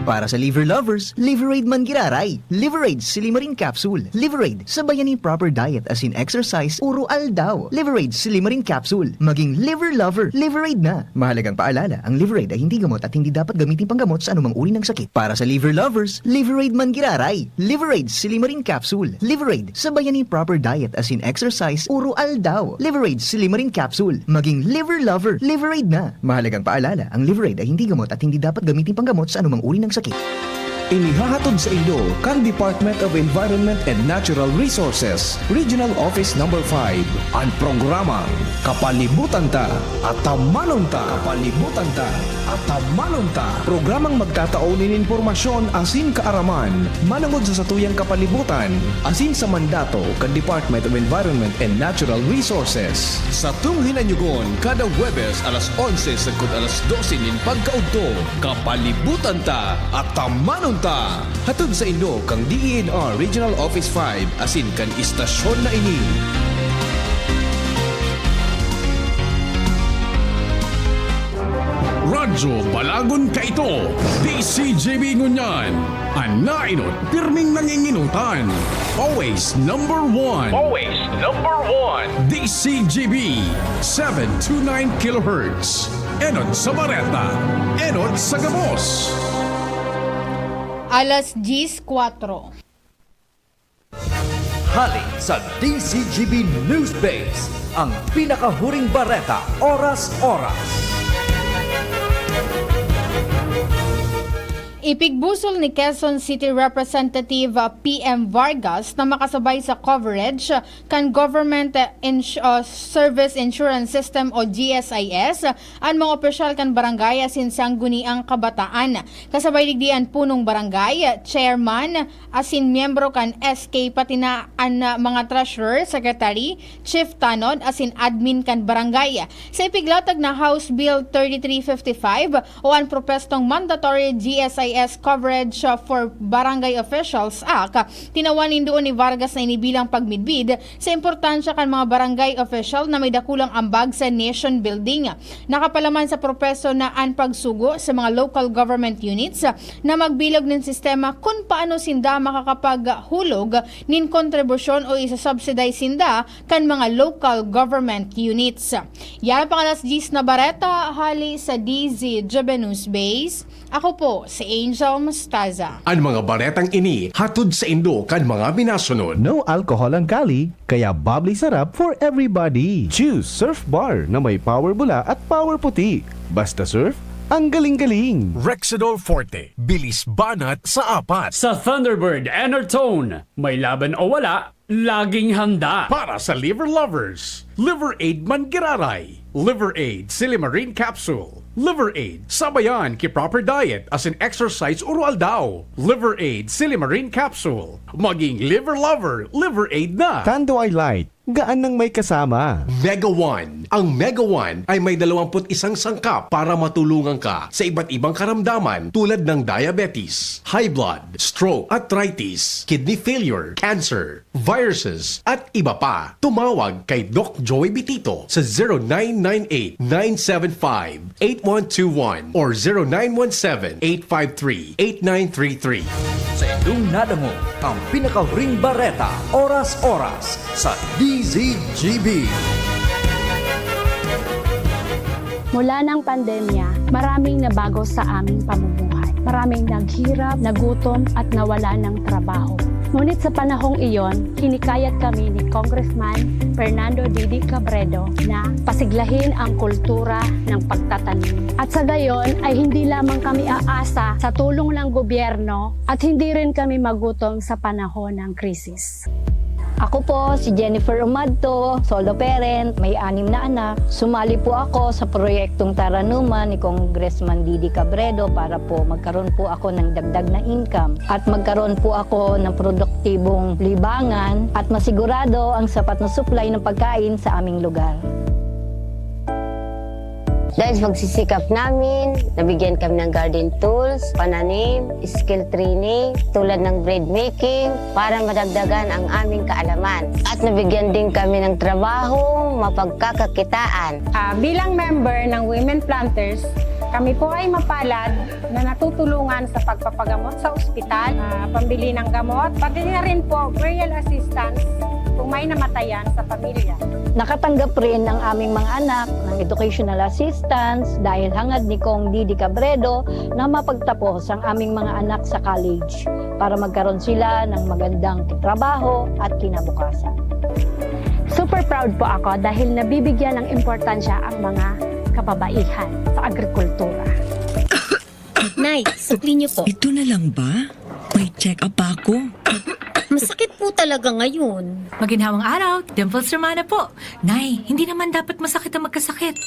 Para sa liver lovers, Liverade man giraray. Liverade Silimarin Capsule. Liverade, sabayan ni proper diet asin exercise uro aldaw. Liverade Silimarin Capsule. Maging liver lover, Liverade na. Mahalagang paalala, ang Liverade ay hindi gamot at hindi dapat gamitin panggamot sa anumang uri ng sakit. Para sa liver lovers, Liverade man giraray. Liverade Silimarin Capsule. Liverade, sabayan ni proper diet asin exercise uro aldaw. Liverade Silimarin Capsule. Maging liver lover, Liverade na. Mahalagang paalala, ang Liverade ay hindi gamot at hindi dapat gamitin panggamot sa anumang uri ng sakit. Inihahatod sa inyo kan Department of Environment and Natural Resources, Regional Office Number five, an programang Kapalibutan Ta, Atamanon Ta. Kapalibutan Ta, Atamanon Ta. Programang magtatao nin impormasyon asin kaaraman manongod sa satuyang kapalibutan asin sa mandato kan Department of Environment and Natural Resources. Satong hinanyugon kada Huwebes alas onse sagkod alas dose nin pagkaudto. Kapalibutan Ta, Atamanon Ta! Hatod sa inyo kan D E N R Regional Office five asin kan istasyon na ini. Radyo Balagon kaito, D C G B ngunyan. An nainot, pirming nanginginutan. Always number one. Always number one. D C G B, seven two nine kilohertz. Enot sa Bareta, enot sa Gabos. Alas diyes kwatro. Hali sa D C G B News Base, ang pinakahuring bareta, oras-oras. Ipigbusol ni Quezon City Representative, ah, P M Vargas na makasabay sa coverage kan Government, ah, Ins-, ah, Service Insurance System o G S I S an mga opisyal kan barangay asin sangguniang kabataan. Kasabay digdi an punong barangay, chairman, asin miyembro kan S K, pati na an, ah, mga treasurer, secretary, chief tanod, asin admin kan barangay. Sa ipiglatag na House Bill thirty-three fifty-five o an propestong Mandatory G S I S Coverage for Barangay Officials Act, tinawan nin duon ni Vargas na ini bilang pagmidbid sa importansya kan mga barangay official na may dakulang ambag sa nation building. Nakapalaman sa propeso na an pagsugo sa mga local government units na magbilog nin sistema kun paano sinda makakapaghulog nin kontribusyon o isa-subsidize sinda kan mga local government units. Yan ang pang-alas diyes na bareta, hali sa D Z G B News Base. Ako po si Angel Mostaza. An mga baretang ini hatod saindo kan mga minasunod. No alcohol ang Cali, kaya bubbly sarap for everybody. Choose Surf Bar na may power bula at power puti. Basta surf, ang galing-galing. Rexidol Forte, bilis banat sa apat. Sa Thunderbird Enertone, may laban o wala, laging handa. Para sa liver lovers, Liver Aid Manggiraray, Liver Aid Silimarin Capsule, Liver Aid sabayan ki proper diet asin exercise uro-aldaw. Liver Aid Silimarin Capsule. Maging liver lover, Liver Aid na. Tanduay Light, gaan nang may kasama. Mega One. Ang Mega One ay may dalawampu't isang sangkap para matulungan ka sa iba't ibang karamdaman tulad ng diabetes, high blood, stroke, arthritis, kidney failure, cancer, viruses, at iba pa. Tumawag kay Doc Joey Bitito sa zero nine nine eight nine seven five eight one two one or zero nine one seven eight five three eight nine three three. Sa indong nadangog ang pinakahuring bareta, oras-oras sa D Z G B. Mula ng pandemya, maraming nabago sa aming pamumuhay. Maraming naghirap, nagutom, at nawala ng trabaho. Ngunit sa panahong iyon, hinikayat kami ni Congressman Fernando Didi Cabredo na pasiglahin ang kultura ng pagtatanim. At sa gayon ay hindi lamang kami aasa sa tulong ng gobyerno at hindi rin kami magutom sa panahon ng krisis. Ako po si Jennifer Umadto, solo parent, may anim na anak. Sumali po ako sa proyektong Taranuman ni Congressman Didi Cabredo para po magkaroon po ako ng dagdag na income at magkaroon po ako ng produktibong libangan at masigurado ang sapat na supply ng pagkain sa aming lugar. Dahil sa pagsisikap namin, nabigyan kami ng garden tools, pananim, skill training, tulad ng bread making, para madagdagan ang aming kaalaman. At nabigyan din kami ng trabahong mapagkakakitaan. Ah, bilang member ng Women Planters, kami po ay mapalad na natutulungan sa pagpapagamot sa ospital, ah, pambili ng gamot, pati na rin po burial assistance kung may namatayan sa pamilya. Nakatanggap rin ang aming mga anak ng educational assistance dahil hangad ni Cong Didi Cabredo na mapagtapos ang aming mga anak sa college para magkaroon sila ng magandang trabaho at kinabukasan. Super proud po ako dahil nabibigyan ng importansya ang mga kababaihan sa agrikultura. Nay, sukli niyo po. Ito na lang ba? May check-up pa ako. Masakit po talaga ngayon. Maginhawang araw, Dimples Romana po. Nay, hindi naman dapat masakit ang magkasakit.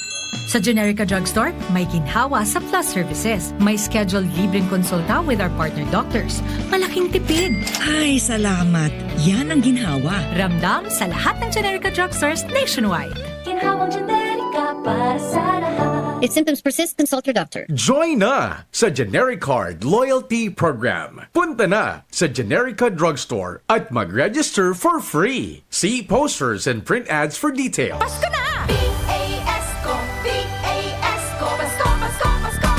Sa Generica Drugstore, may ginhawa sa Plus Services. May scheduled libreng konsulta with our partner doctors. Malaking tipid. Ay, salamat. Yan ang ginhawa. Ramdam sa lahat ng Generica Drugstores nationwide. Ginhawang Generica para sa lahat. If symptoms persist, consult your doctor. Join na sa Generic Card Loyalty Program. Punta na sa Generica Drugstore at mag-register for free. See posters and print ads for details. Pasko na! P A S ko, P A S ko, Pasko, Pasko, Pasko!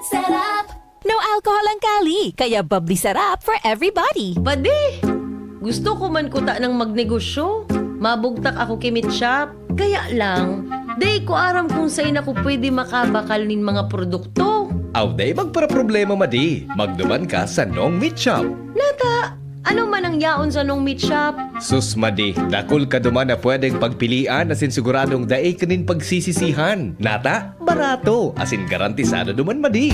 Sarap! No alcohol ang kali, kaya bubbly sarap for everybody. Padi! Gusto ko man kuta ng magnegosyo. Mabugtak ako ki Meat Shop. Kaya lang, dai ko aram kung sain ako pwede makabakal nin mga produkto. Aw, dai magparaproblema, madi. Magduman ka sa Nong Meat Shop. Nata, ano man ang yaon sa Nong Meat Shop? Sus, madi, dakul ka duman na pwedeng pagpilian asin siguradong dai ka nin pagsisisihan. Nata, barato, asin garantisado duman, madi.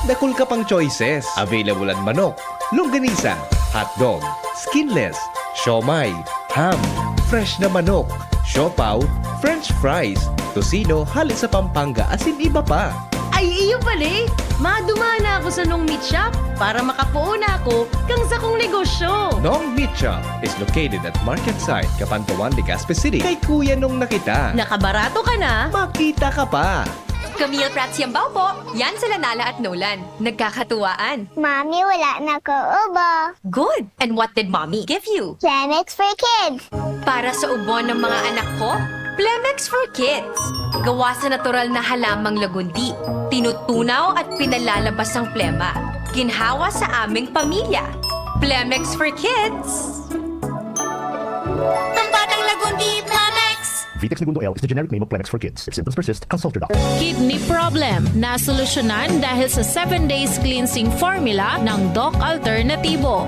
Dakul ka pang choices. Available an manok, longganisa, hotdog, skinless, siomai, ham, fresh na manok, siopaw, french fries, tocino hale sa Pampanga asin iba pa. Ay, iyo pala eh! Madumana ako sa Nong Meat Shop para makapoon ako kan sakong negosyo. Nong Meat Shop is located at Market Site, Kapantawan, Legazpi City. Kay Kuya Nong na kita. Nakabarato ka na. Makita ka pa. Camille Prats Yambao po. Yan sila Nala at Nolan. Nagkakatuwaan. Mami, wala na ko ubo. Good. And what did Mommy give you? Plemex for Kids. Para sa ubo ng mga anak ko, Plemex for Kids. Gawa sa natural na halamang lagundi. Tinutunaw at pinalalabas ang plema. Ginhawa sa aming pamilya. Plemex for Kids. Pampatang lagundi, Plemex! Vitex Negundo L is the generic name of Plemex for Kids. If symptoms persist, consult your doctor. Kidney problem, nasolusyonan dahil sa seven days cleansing formula ng Doc Alternativo.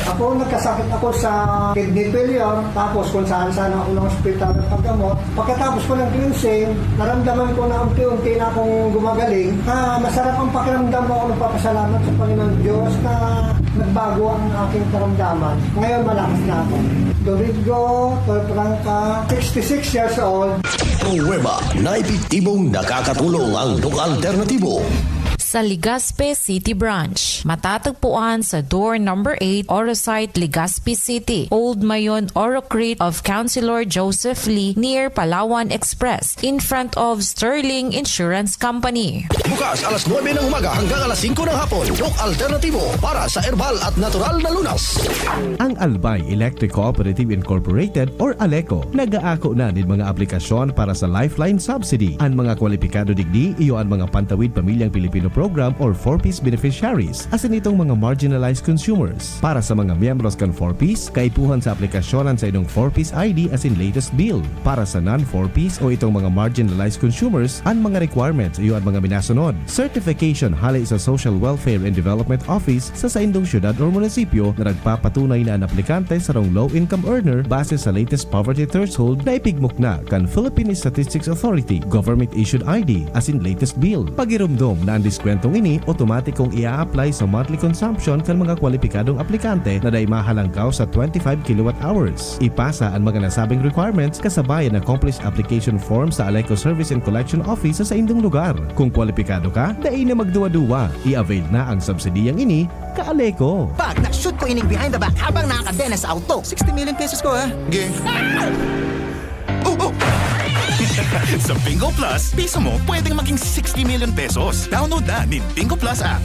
Ako, nagkasakit ako sa kidney failure, tapos kung saan-saan ako ng ospital nagpagamot. Pagkatapos ko ng cleansing, naramdaman ko na unti-unti na akong gumagaling, na masarap ang pakiramdam mo. Ako nagpapasalamat sa Panginoon Diyos na nagbago ang aking karamdaman. Ngayon, malakas na ako. Domingo Torpranca, sixty-six years old. Pruweba na epektibong nakakatulong ang Doc Alternativo. Sa Legazpi City Branch, matatagpuan sa door number eight, Oro Site, Legazpi City, Old Mayon, Oro Crete of Councilor Joseph Lee, near Palawan Express, in front of Sterling Insurance Company. Bukas alas nuebe ng umaga hanggang alas singko ng hapon, Doc Alternativo para sa herbal at natural na lunas. Ang Albay Electric Cooperative Incorporated or Aleco nag-aako na nin mga aplikasyon para sa Lifeline Subsidy. An mga kwalipikado digdi iyo an mga Pantawid Pamilyang Pilipino Program or four Ps beneficiaries, asin itong mga marginalized consumers. Para sa mga miyembros kan four Ps, kaipuhan sa aplikasyon an saindong four Ps I D asin latest bill. Para sa non-four Ps o itong mga marginalized consumers, an mga requirements iyo an mga minasunod. Certification hale sa Social Welfare and Development Office sa saindong syudad or munisipyo na nagpapatunay na an aplikante sarong low-income earner base sa latest poverty threshold na ipigmukna kan Philippine Statistics Authority, government-issued I D, asin latest bill. Pagiromdom na an diskwentong ini otomatikong i-a-apply sa monthly consumption kan mga kwalipikadong aplikante na dai mahalangkaw sa twenty-five kilowatt hours. Ipasa an mga nasabing requirements kasabay an accomplished application form sa Aleco Service and Collection Office sa saindong lugar. Kung kwalipikado ka, dai na magduwa-duwa. I-avail na ang subsidiyang ini, ka-Aleco! Pag na-shoot ko ining behind the back habang nakakadena sa auto. Sixty million pesos ko, ha? Ge. Oh, oh! Sa Bingo Plus, piso mo pwedeng maging sixty million pesos. Download na nin Bingo Plus app.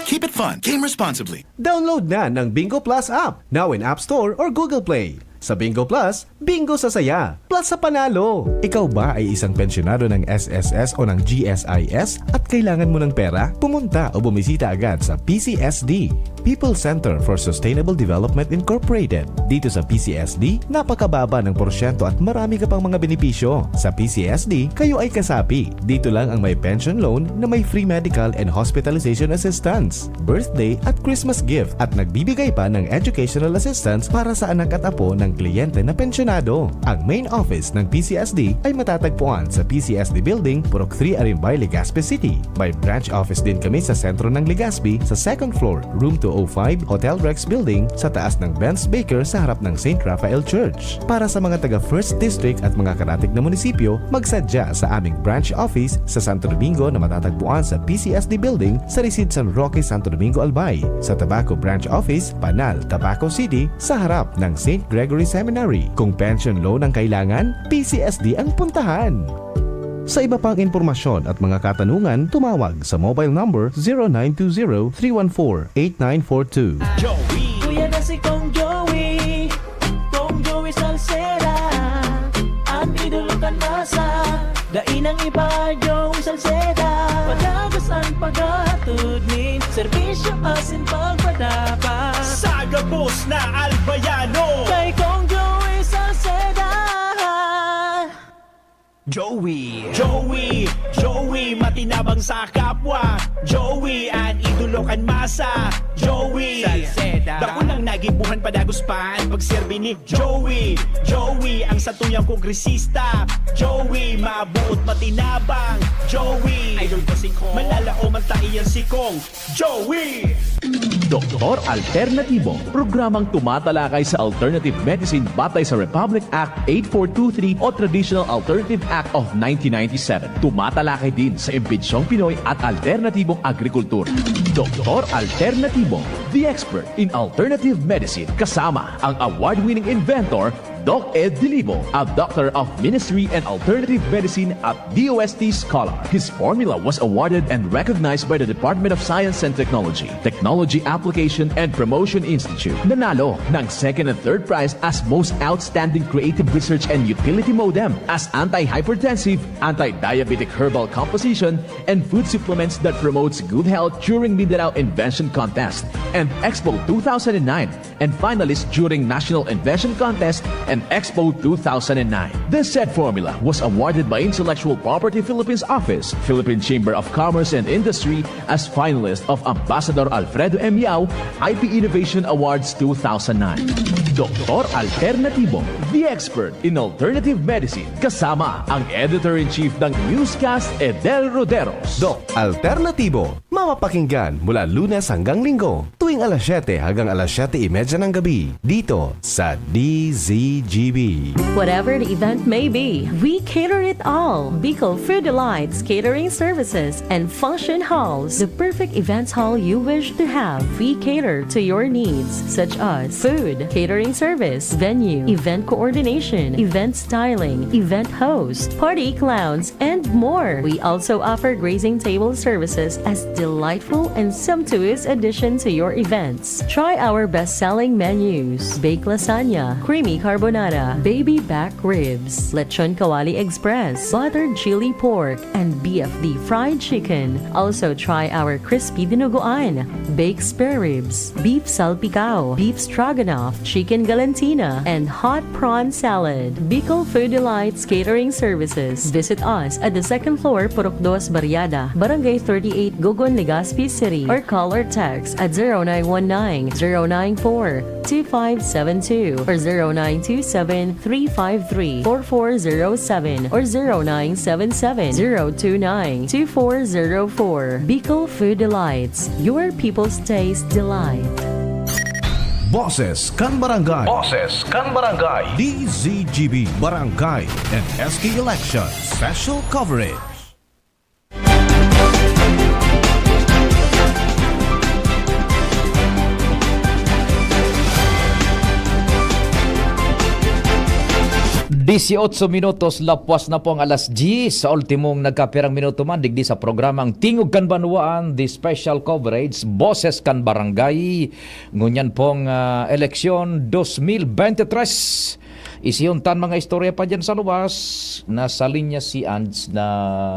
Keep it fun. Game responsibly. Download na ng Bingo Plus app, now in App Store or Google Play. Sa Bingo Plus, bingo sa saya, plus sa panalo! Ikaw ba ay isang pensyonado ng S S S o ng G S I S at kailangan mo ng pera? Pumunta o bumisita agad sa P C S D, People Center for Sustainable Development Incorporated. Dito sa P C S D, napakababa ng porsyento at marami ka pang mga benepisyo. Sa P C S D, kayo ay kasapi. Dito lang ang may pension loan na may free medical and hospitalization assistance, birthday at Christmas gift, at nagbibigay pa ng educational assistance para sa anak at apo ng kliyente na pensyonado. Ang main office ng P C S D ay matatagpuan sa P C S D Building, Purok three, Arimbay, Legazpi City. May branch office din kami sa sentro ng Legazpi, sa second floor, room two oh five, Hotel Rex Building, sa taas ng Benz Baker sa harap ng Saint Raphael Church. Para sa mga taga First District at mga karatig na munisipyo, magsadya sa aming branch office sa Santo Domingo na matatagpuan sa P C S D Building sa Resides San Roque, Santo Domingo, Albay, sa Tabaco Branch Office, Panal, Tabaco City, sa harap ng Saint Gregory Seminary. Kung pension loan ang kailangan, P C S D ang puntahan. Sa iba pang impormasyon at mga katanungan, tumawag sa mobile number zero nine two zero, three one four, eight nine four two. Joey. Kuya na si Kong Joey, Kong Joey Salceda, an idolo kan masa, dai nang iba, Joey Salceda. Paghatod nin serbisyo asin pagpadabang sa gabos na Albayano. Kay Kong Joey Salceda. Joey. Joey, Joey, matinabang sa kapwa. Joey, an idolo kan masa. Joey, Salceda. Dakulang nagibuhan padagos pa an pagserbi ni Joey. Joey, ang satuyang kongresista. Joey, mabuot matinabang. Joey, idol ko si Kong. Malalaoman ta iyan si Kong. Joey! Doktor Alternatibo, programang tumatalakay sa alternative medicine batay sa Republic Act eight four two three o Traditional Alternative Act of nineteen ninety-seven. Tumatalakay din sa imbentsyong Pinoy at alternatibong agrikultura. Doktor Alternatibo, the expert in alternative medicine, kasama ang award-winning inventor Doc Ed Dilibo, a Doctor of Ministry and Alternative Medicine at D O S T scholar. His formula was awarded and recognized by the Department of Science and Technology, Technology Application and Promotion Institute. Nanalo ng second and third prize as Most Outstanding Creative Research and Utility Modem as Anti-Hypertensive, Anti-Diabetic Herbal Composition, and Food Supplements that Promotes Good Health during Mindanao Invention Contest and Expo two thousand nine, and finalist during National Invention Contest and Expo two thousand nine. This said formula was awarded by Intellectual Property Philippines Office, Philippine Chamber of Commerce and Industry as finalist of Ambassador Alfredo M. Yao I P Innovation Awards two thousand nine. Doktor Alternatibo, the expert in alternative medicine, kasama ang editor-in-chief ng Newscast, Edel Roderos. Doc Alternatibo, mapapakinggan mula Lunes hanggang Linggo, tuwing alas siyete hanggang alas siyete y media ng gabi, dito sa D Z G B. Whatever the event may be, we cater it all. Bicol Food Delights Catering Services and Function Halls, the perfect events hall you wish to have. We cater to your needs, such as food, catering service, venue, event coordination, event styling, event host, party clowns, and more. We also offer grazing table services as delightful and sumptuous addition to your events. Try our best-selling menus: baked lasagna, creamy carbonara, baby back ribs, lechon kawali express, buttered chili pork, and B F D fried chicken. Also try our crispy dinuguan, baked spare ribs, beef salpicao, beef stroganoff, chicken galantina, and hot prawn salad. Bicol Food Delights Catering Services. Visit us at the second floor, Purok Dos Barriada, Barangay thirty-eight, Gogon, Legazpi City, or call or text at zero nine one nine, zero nine four, two five seven two or zero nine two seven, three five three, four four zero seven or zero nine seven seven, zero two nine, two four zero four. Bicol Food Delights, your people's taste delight. Boses kan Barangay. Boses kan Barangay. D Z G B Barangay and S K Election Special Coverage. Dieciocho minutos, lapwas na po ang alas diyes. Sa ultimong nagkapirang minuto man, digdi sa programang Tingog kan Banwaan, the special coverage, Boses kan Barangay. Ngunyan pong, ah, eleksyon dos mil bente tres. Isiyong tan mga istorya pa dyan sa luwas. Nasa linya si Ands na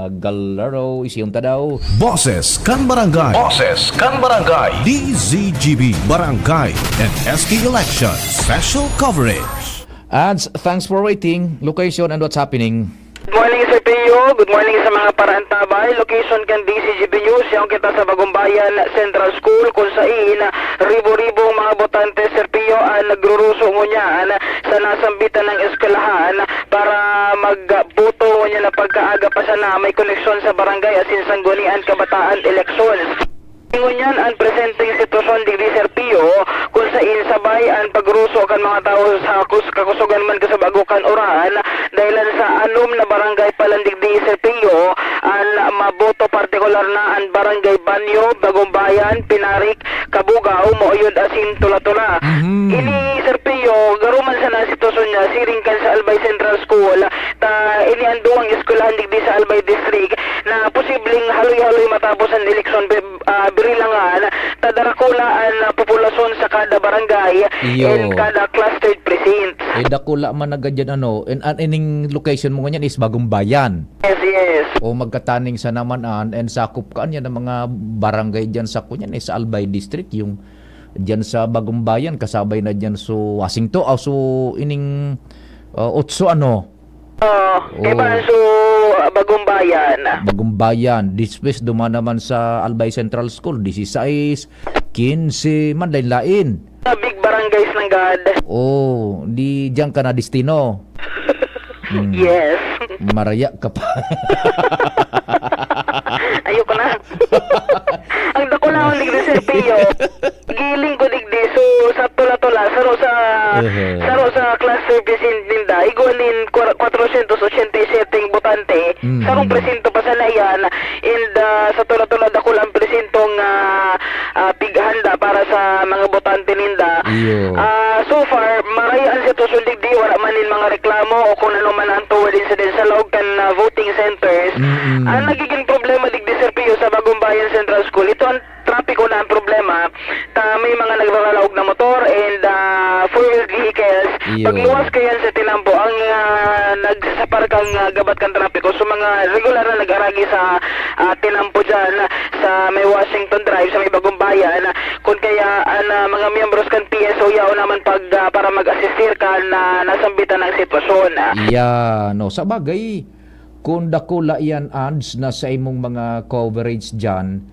Galaro. Isiyong ta daw. Boses kan Barangay. Boses kan Barangay. D Z G B Barangay and S K Election Special Coverage. Ands, thanks for waiting. Location and what's happening? Good morning, Sir Pio. Good morning sa mga paraantabay. Location kan D Z G B News, yaon kita sa Bagumbayan Central School, kung sain ribo-ribong mga botante, Sir Pio, ang nagruruso ngunyan sa nasambitan ng eskwelahan para magboto ngunyan na pagkaaga pa sana may koneksyon sa barangay asin sanggunian kabataan elections. Ngunyan an presenteng sitwasyon digdi, Sir Pio, kung sain sabay an pagruso kan mga tawo sa kus-, kakusogan man kasabag kan uran, dahilan sa anom na barangay pa lang digdi, Sir Pio, an maboto, partikular na an Barangay Banyo, Bagumbayan, Pinarik, Kabugao, Mauyod asin Tula-Tula. Mhm. Ini, Sir Pio, garo man sana an sitwasyon niya, siring kan sa Albay Central School, ta ini an duwang eskwela digdi sa Albay District na posibleng haloy-haloy matapos an eleksyon, be-, ah, birilangan, ta darakula an, ah, populasyon sa kada barangay Iyo. and kada clustered precinct. Eh, dakula man na gadyan, ano, and, and ining location mo ngunyan is Bagong Bayan. Yes, yes. O magkataning sa naman an, and sakop ka niya ng mga barangay dyan sa kunyan, eh, sa Albay District, yung dyan sa Bagong Bayan, kasabay na dyan so Washington, ah, so ining, ah, Otso, ano? Oo, kay Oo. Banso, ah, Bagong Bayan. Bagong Bayan. Despues, duman naman sa Albay Central School, dieciséis, quince, man, lain-lain. Sa big barangays ng God. Oh, di diyan ka na destino. Hmm. Yes. Maraya ka pa. Ayoko na. Ang dakulaon digdi, Sir Pio. Giling ko digdi, so, sa Tula-Tula, saro sa, Ehe. saro sa cluster precinct ninda, igwa nin kwar-, kwatrosyentos otsenta y sete botante, Mm. sarong presinto pa sana iyan, and, ah, sa Tula-Tula, dakul ang presintong, ah, ah, pighanda para sa mga botante ninda. Iyo. Ah, so far, maray ang sitwasyon digdi, wala man nin mga reklamo o kung ano man ang toward incident sa laog kan, ah, voting centers. Mm-mm. Ang nagiging problema digdi, Sir Pio, sa Bagong Bayan Central School, ito ang trapiko na ang problema. Ta may mga nagraralaog na motor and, ah, four-wheeled vehicles. Iyo. Pagluwas kayan sa tinampo, ang, ah, nagsasapar kang, ah, gabat kan trapiko. So, mga regular na nag-aragi sa, ah, tinampo dyan sa may Washington Drive, sa may Bagong Bayan. Kun kaya, an, ah, mga miyembros kan P S O yaon naman pag, ah, para mag-asistir kan, ah, nasambitan na sitwasyon. Yan, no. Sa bagay, kun dakula yan, ads, na sa imong mga coverage dyan,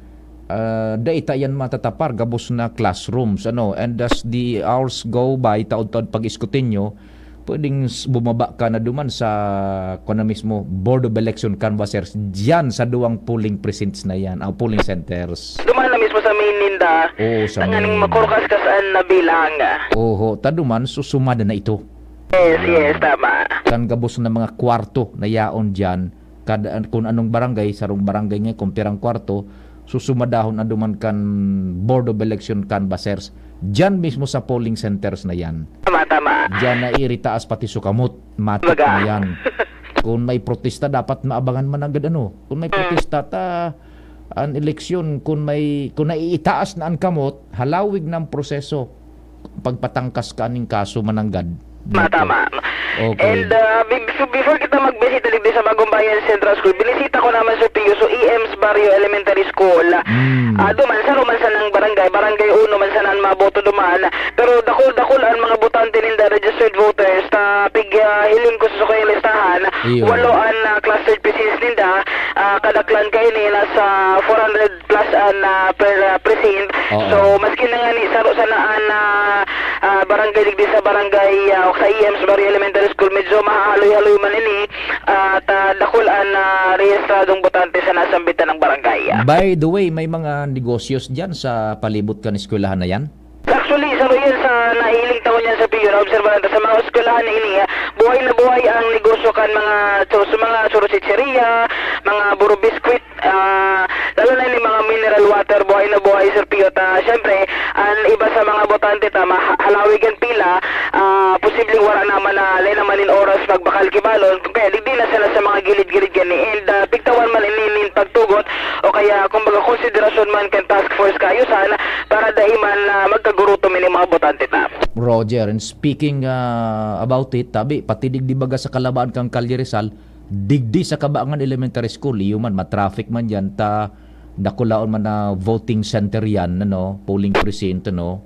ah, dai ta yan matatapar, gabos na classrooms, ano, and as the hours go by, taod-taod pag-iskutin nyo, pwedeng s-, bumaba ka na duman sa, kung ano mismo, Board of Election Canvassers dyan sa duwang polling precincts na yan, ah, polling centers. Duman na mismo sa main ninda, Oo, sa tanganing main. makurkas ka saan na bilang. Oho, ta duman, susumada na ito. Yes, yes, tama. Kan gabos na mga kwarto na yaon dyan, kada, kun anong barangay, sarong barangay nga, kung pirang kwarto, susumadahon na duman kan Board of Election Canvassers, dyan mismo sa polling centers na yan. Tama, tama. Dyan na iritaas pati sukamot, matik Baga. na yan. Kung may protesta, dapat maabangan man agad, ano. Kung may Mm. protesta, ta, an eleksyon, kung may, kung naiitaas na an kamot, halawig na an proseso. Pagpatangkas ka ning kaso mananggad. Tama, tama. Okay. And, ah, be-, before, before kita magbisita digdi sa Bagong Bayan Central School, binisita ko naman si Pio, so E M's Barrio Elementary School. Mm. Ah, duman, saro man sanang barangay, Barangay Uno man sana an maboto duman. Pero dakul-dakul an mga botante ninda, registered voters, ta pig, ah, hiling ko sa sukayang listahan, Iyo. walo an, ah, clustered precincts ninda, ah, kadaklan kaini nasa four hundred plus an, ah, per, ah, precinct. Oo. So, maski na ngani saro sana an, ah, ah, barangay digdi sa barangay, ah, o sa E M's Barrio Elementary School, medyo mahahaloy-haloy man ini, at, ah, dakul an, ah, rehistradong botante sa nasambitan ng barangay. By the way, may mga negosyo diyan sa palibot kan eskwelahan na yan? Actually, saro yan sa nahiling taon yan sa Pio, naobserbahan ta sa mga eskwelahan na ini, ah, buhay na buhay ang negosyo kan mga, so, sa mga churros chicheria, mga buro biscuit, ah, lalo na yung mga mineral water, buhay na buhay, Sir Pio. Ta, syempre, ang iba sa mga botante ta, maha-, halawig ang pila, ah, posibleng wala naman na, wala naman in oras magbakal ki balon, kaya digdi na sila sa mga gilid-gilid gani. And, ah, pigtawan man ini nin pagtugot, o kaya, kumbaga, konsiderasyon man kan task force kaayusan, para dai man, ah, magkagurutom ini mga botante ta. Roger, and speaking, ah, about it, tabi, pati digdi baga sa kalabaan kan Kalye Rizal, digdi sa Kabangan Elementary School, iyo man, matraffic man diyan, ta dakulaon man na voting center yan, ano, polling precinct, ano,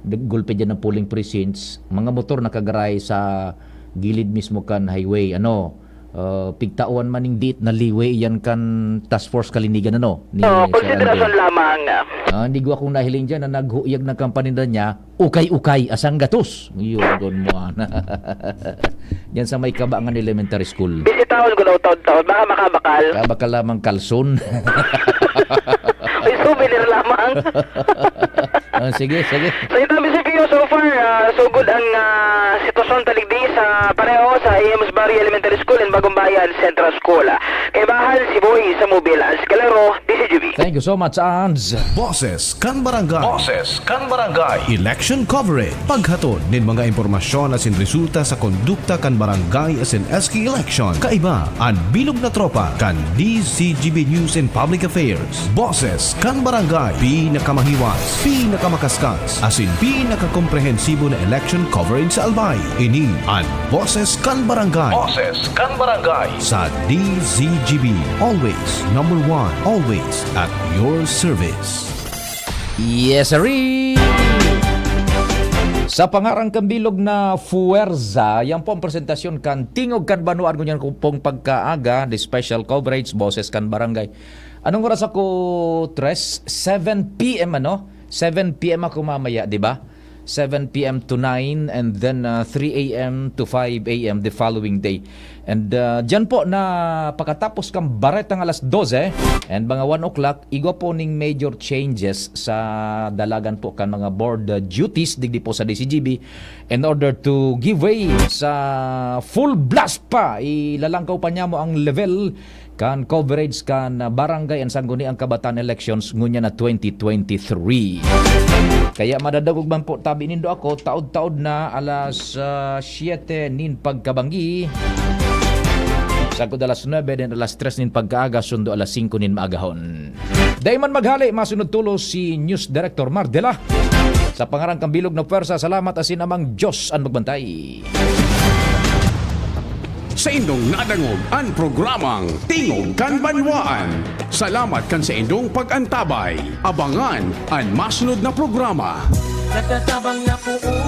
gulpi diyan ang polling precincts, mga motor nakagaray sa gilid mismo kan highway, ano, ah, pigtawan man ning diit na liwe yan kan Task Force Kalinigan, ano, ni Oo, Sir konsiderasyon Andrew. lamang. Ah, hindi ko akong nahiling dyan na naghuyag ng kampanida niya, ukay-ukay, asang gatos. Yun, doon mo, ah. Diyan sa may Kabangan Elementary School. Bisitahon ko daw taon-taon. Baka makabakal. Kabakal lamang kalson. May souvenir lamang. Ah, sige, sige. Sa itong munisipyo, so far, ah, sugod ang, ah, sitwasyon taligdi sa pareho sa E M's Barrio Elementary School and Bagumbayan Central School. Kaibahan, si Boy sa Mobil, ang Escalero, D C Thank you so much, Ans. Boses kan Barangay. Boses kan Barangay. Election coverage. Paghatod nin mga impormasyon asin resulta sa kondukta kan barangay asin S K election. Kaiba an bilog na tropa kan D Z G B News and Public Affairs. Boses kan Barangay. Pinakamahiwas, pinakamakaskal, asin pinakakomprehensibo na election coverage sa Albay. Ini an Boses kan Barangay. Boses kan Barangay. Sa D Z G B. Always number one. Always at your service. Yes, sir. Sa pangaran kan bilog na fuwerza, yan po ang presentasyon kan Tingog kan Banwaan ngunyan pong pagkaaga, the special coverage, Boses kan Barangay. Anong oras ako, Tres? Seven P M, ano? Seven P M ako mamaya, di ba? Seven P M to nine, and then, uh, three A M to five A M the following day. And, uh, dyan po na pagkatapos kan baretang alas dose and mga one o'clock, igwa po ning major changes sa dalagan po kan mga board, uh, duties digdi po sa D Z G B in order to give way sa full blast pa. Ilalangkaw pa niya mo ang level kan coverage kan, ah, barangay and sangguniang kabataan elections ngunyan na twenty twenty-three. Kaya madadangog man po tabi nindo ako, taod-taod na alas, ah, siyete nin pagkabangi. Sagkod alas nuebe, then alas tres nin pagkaaga, sundo alas singko nin maagahon. Dai man maghali, masunod tulos si News Director Mardela. Sa pangaran kan bilog na pwersa, salamat asin Amang Diyos an magbantay. Saindong nadangog an programang Tingog kan Banwaan. Salamat kan saindong pag-antabay. Abangan an masunod na programa. Nagtatabang na poon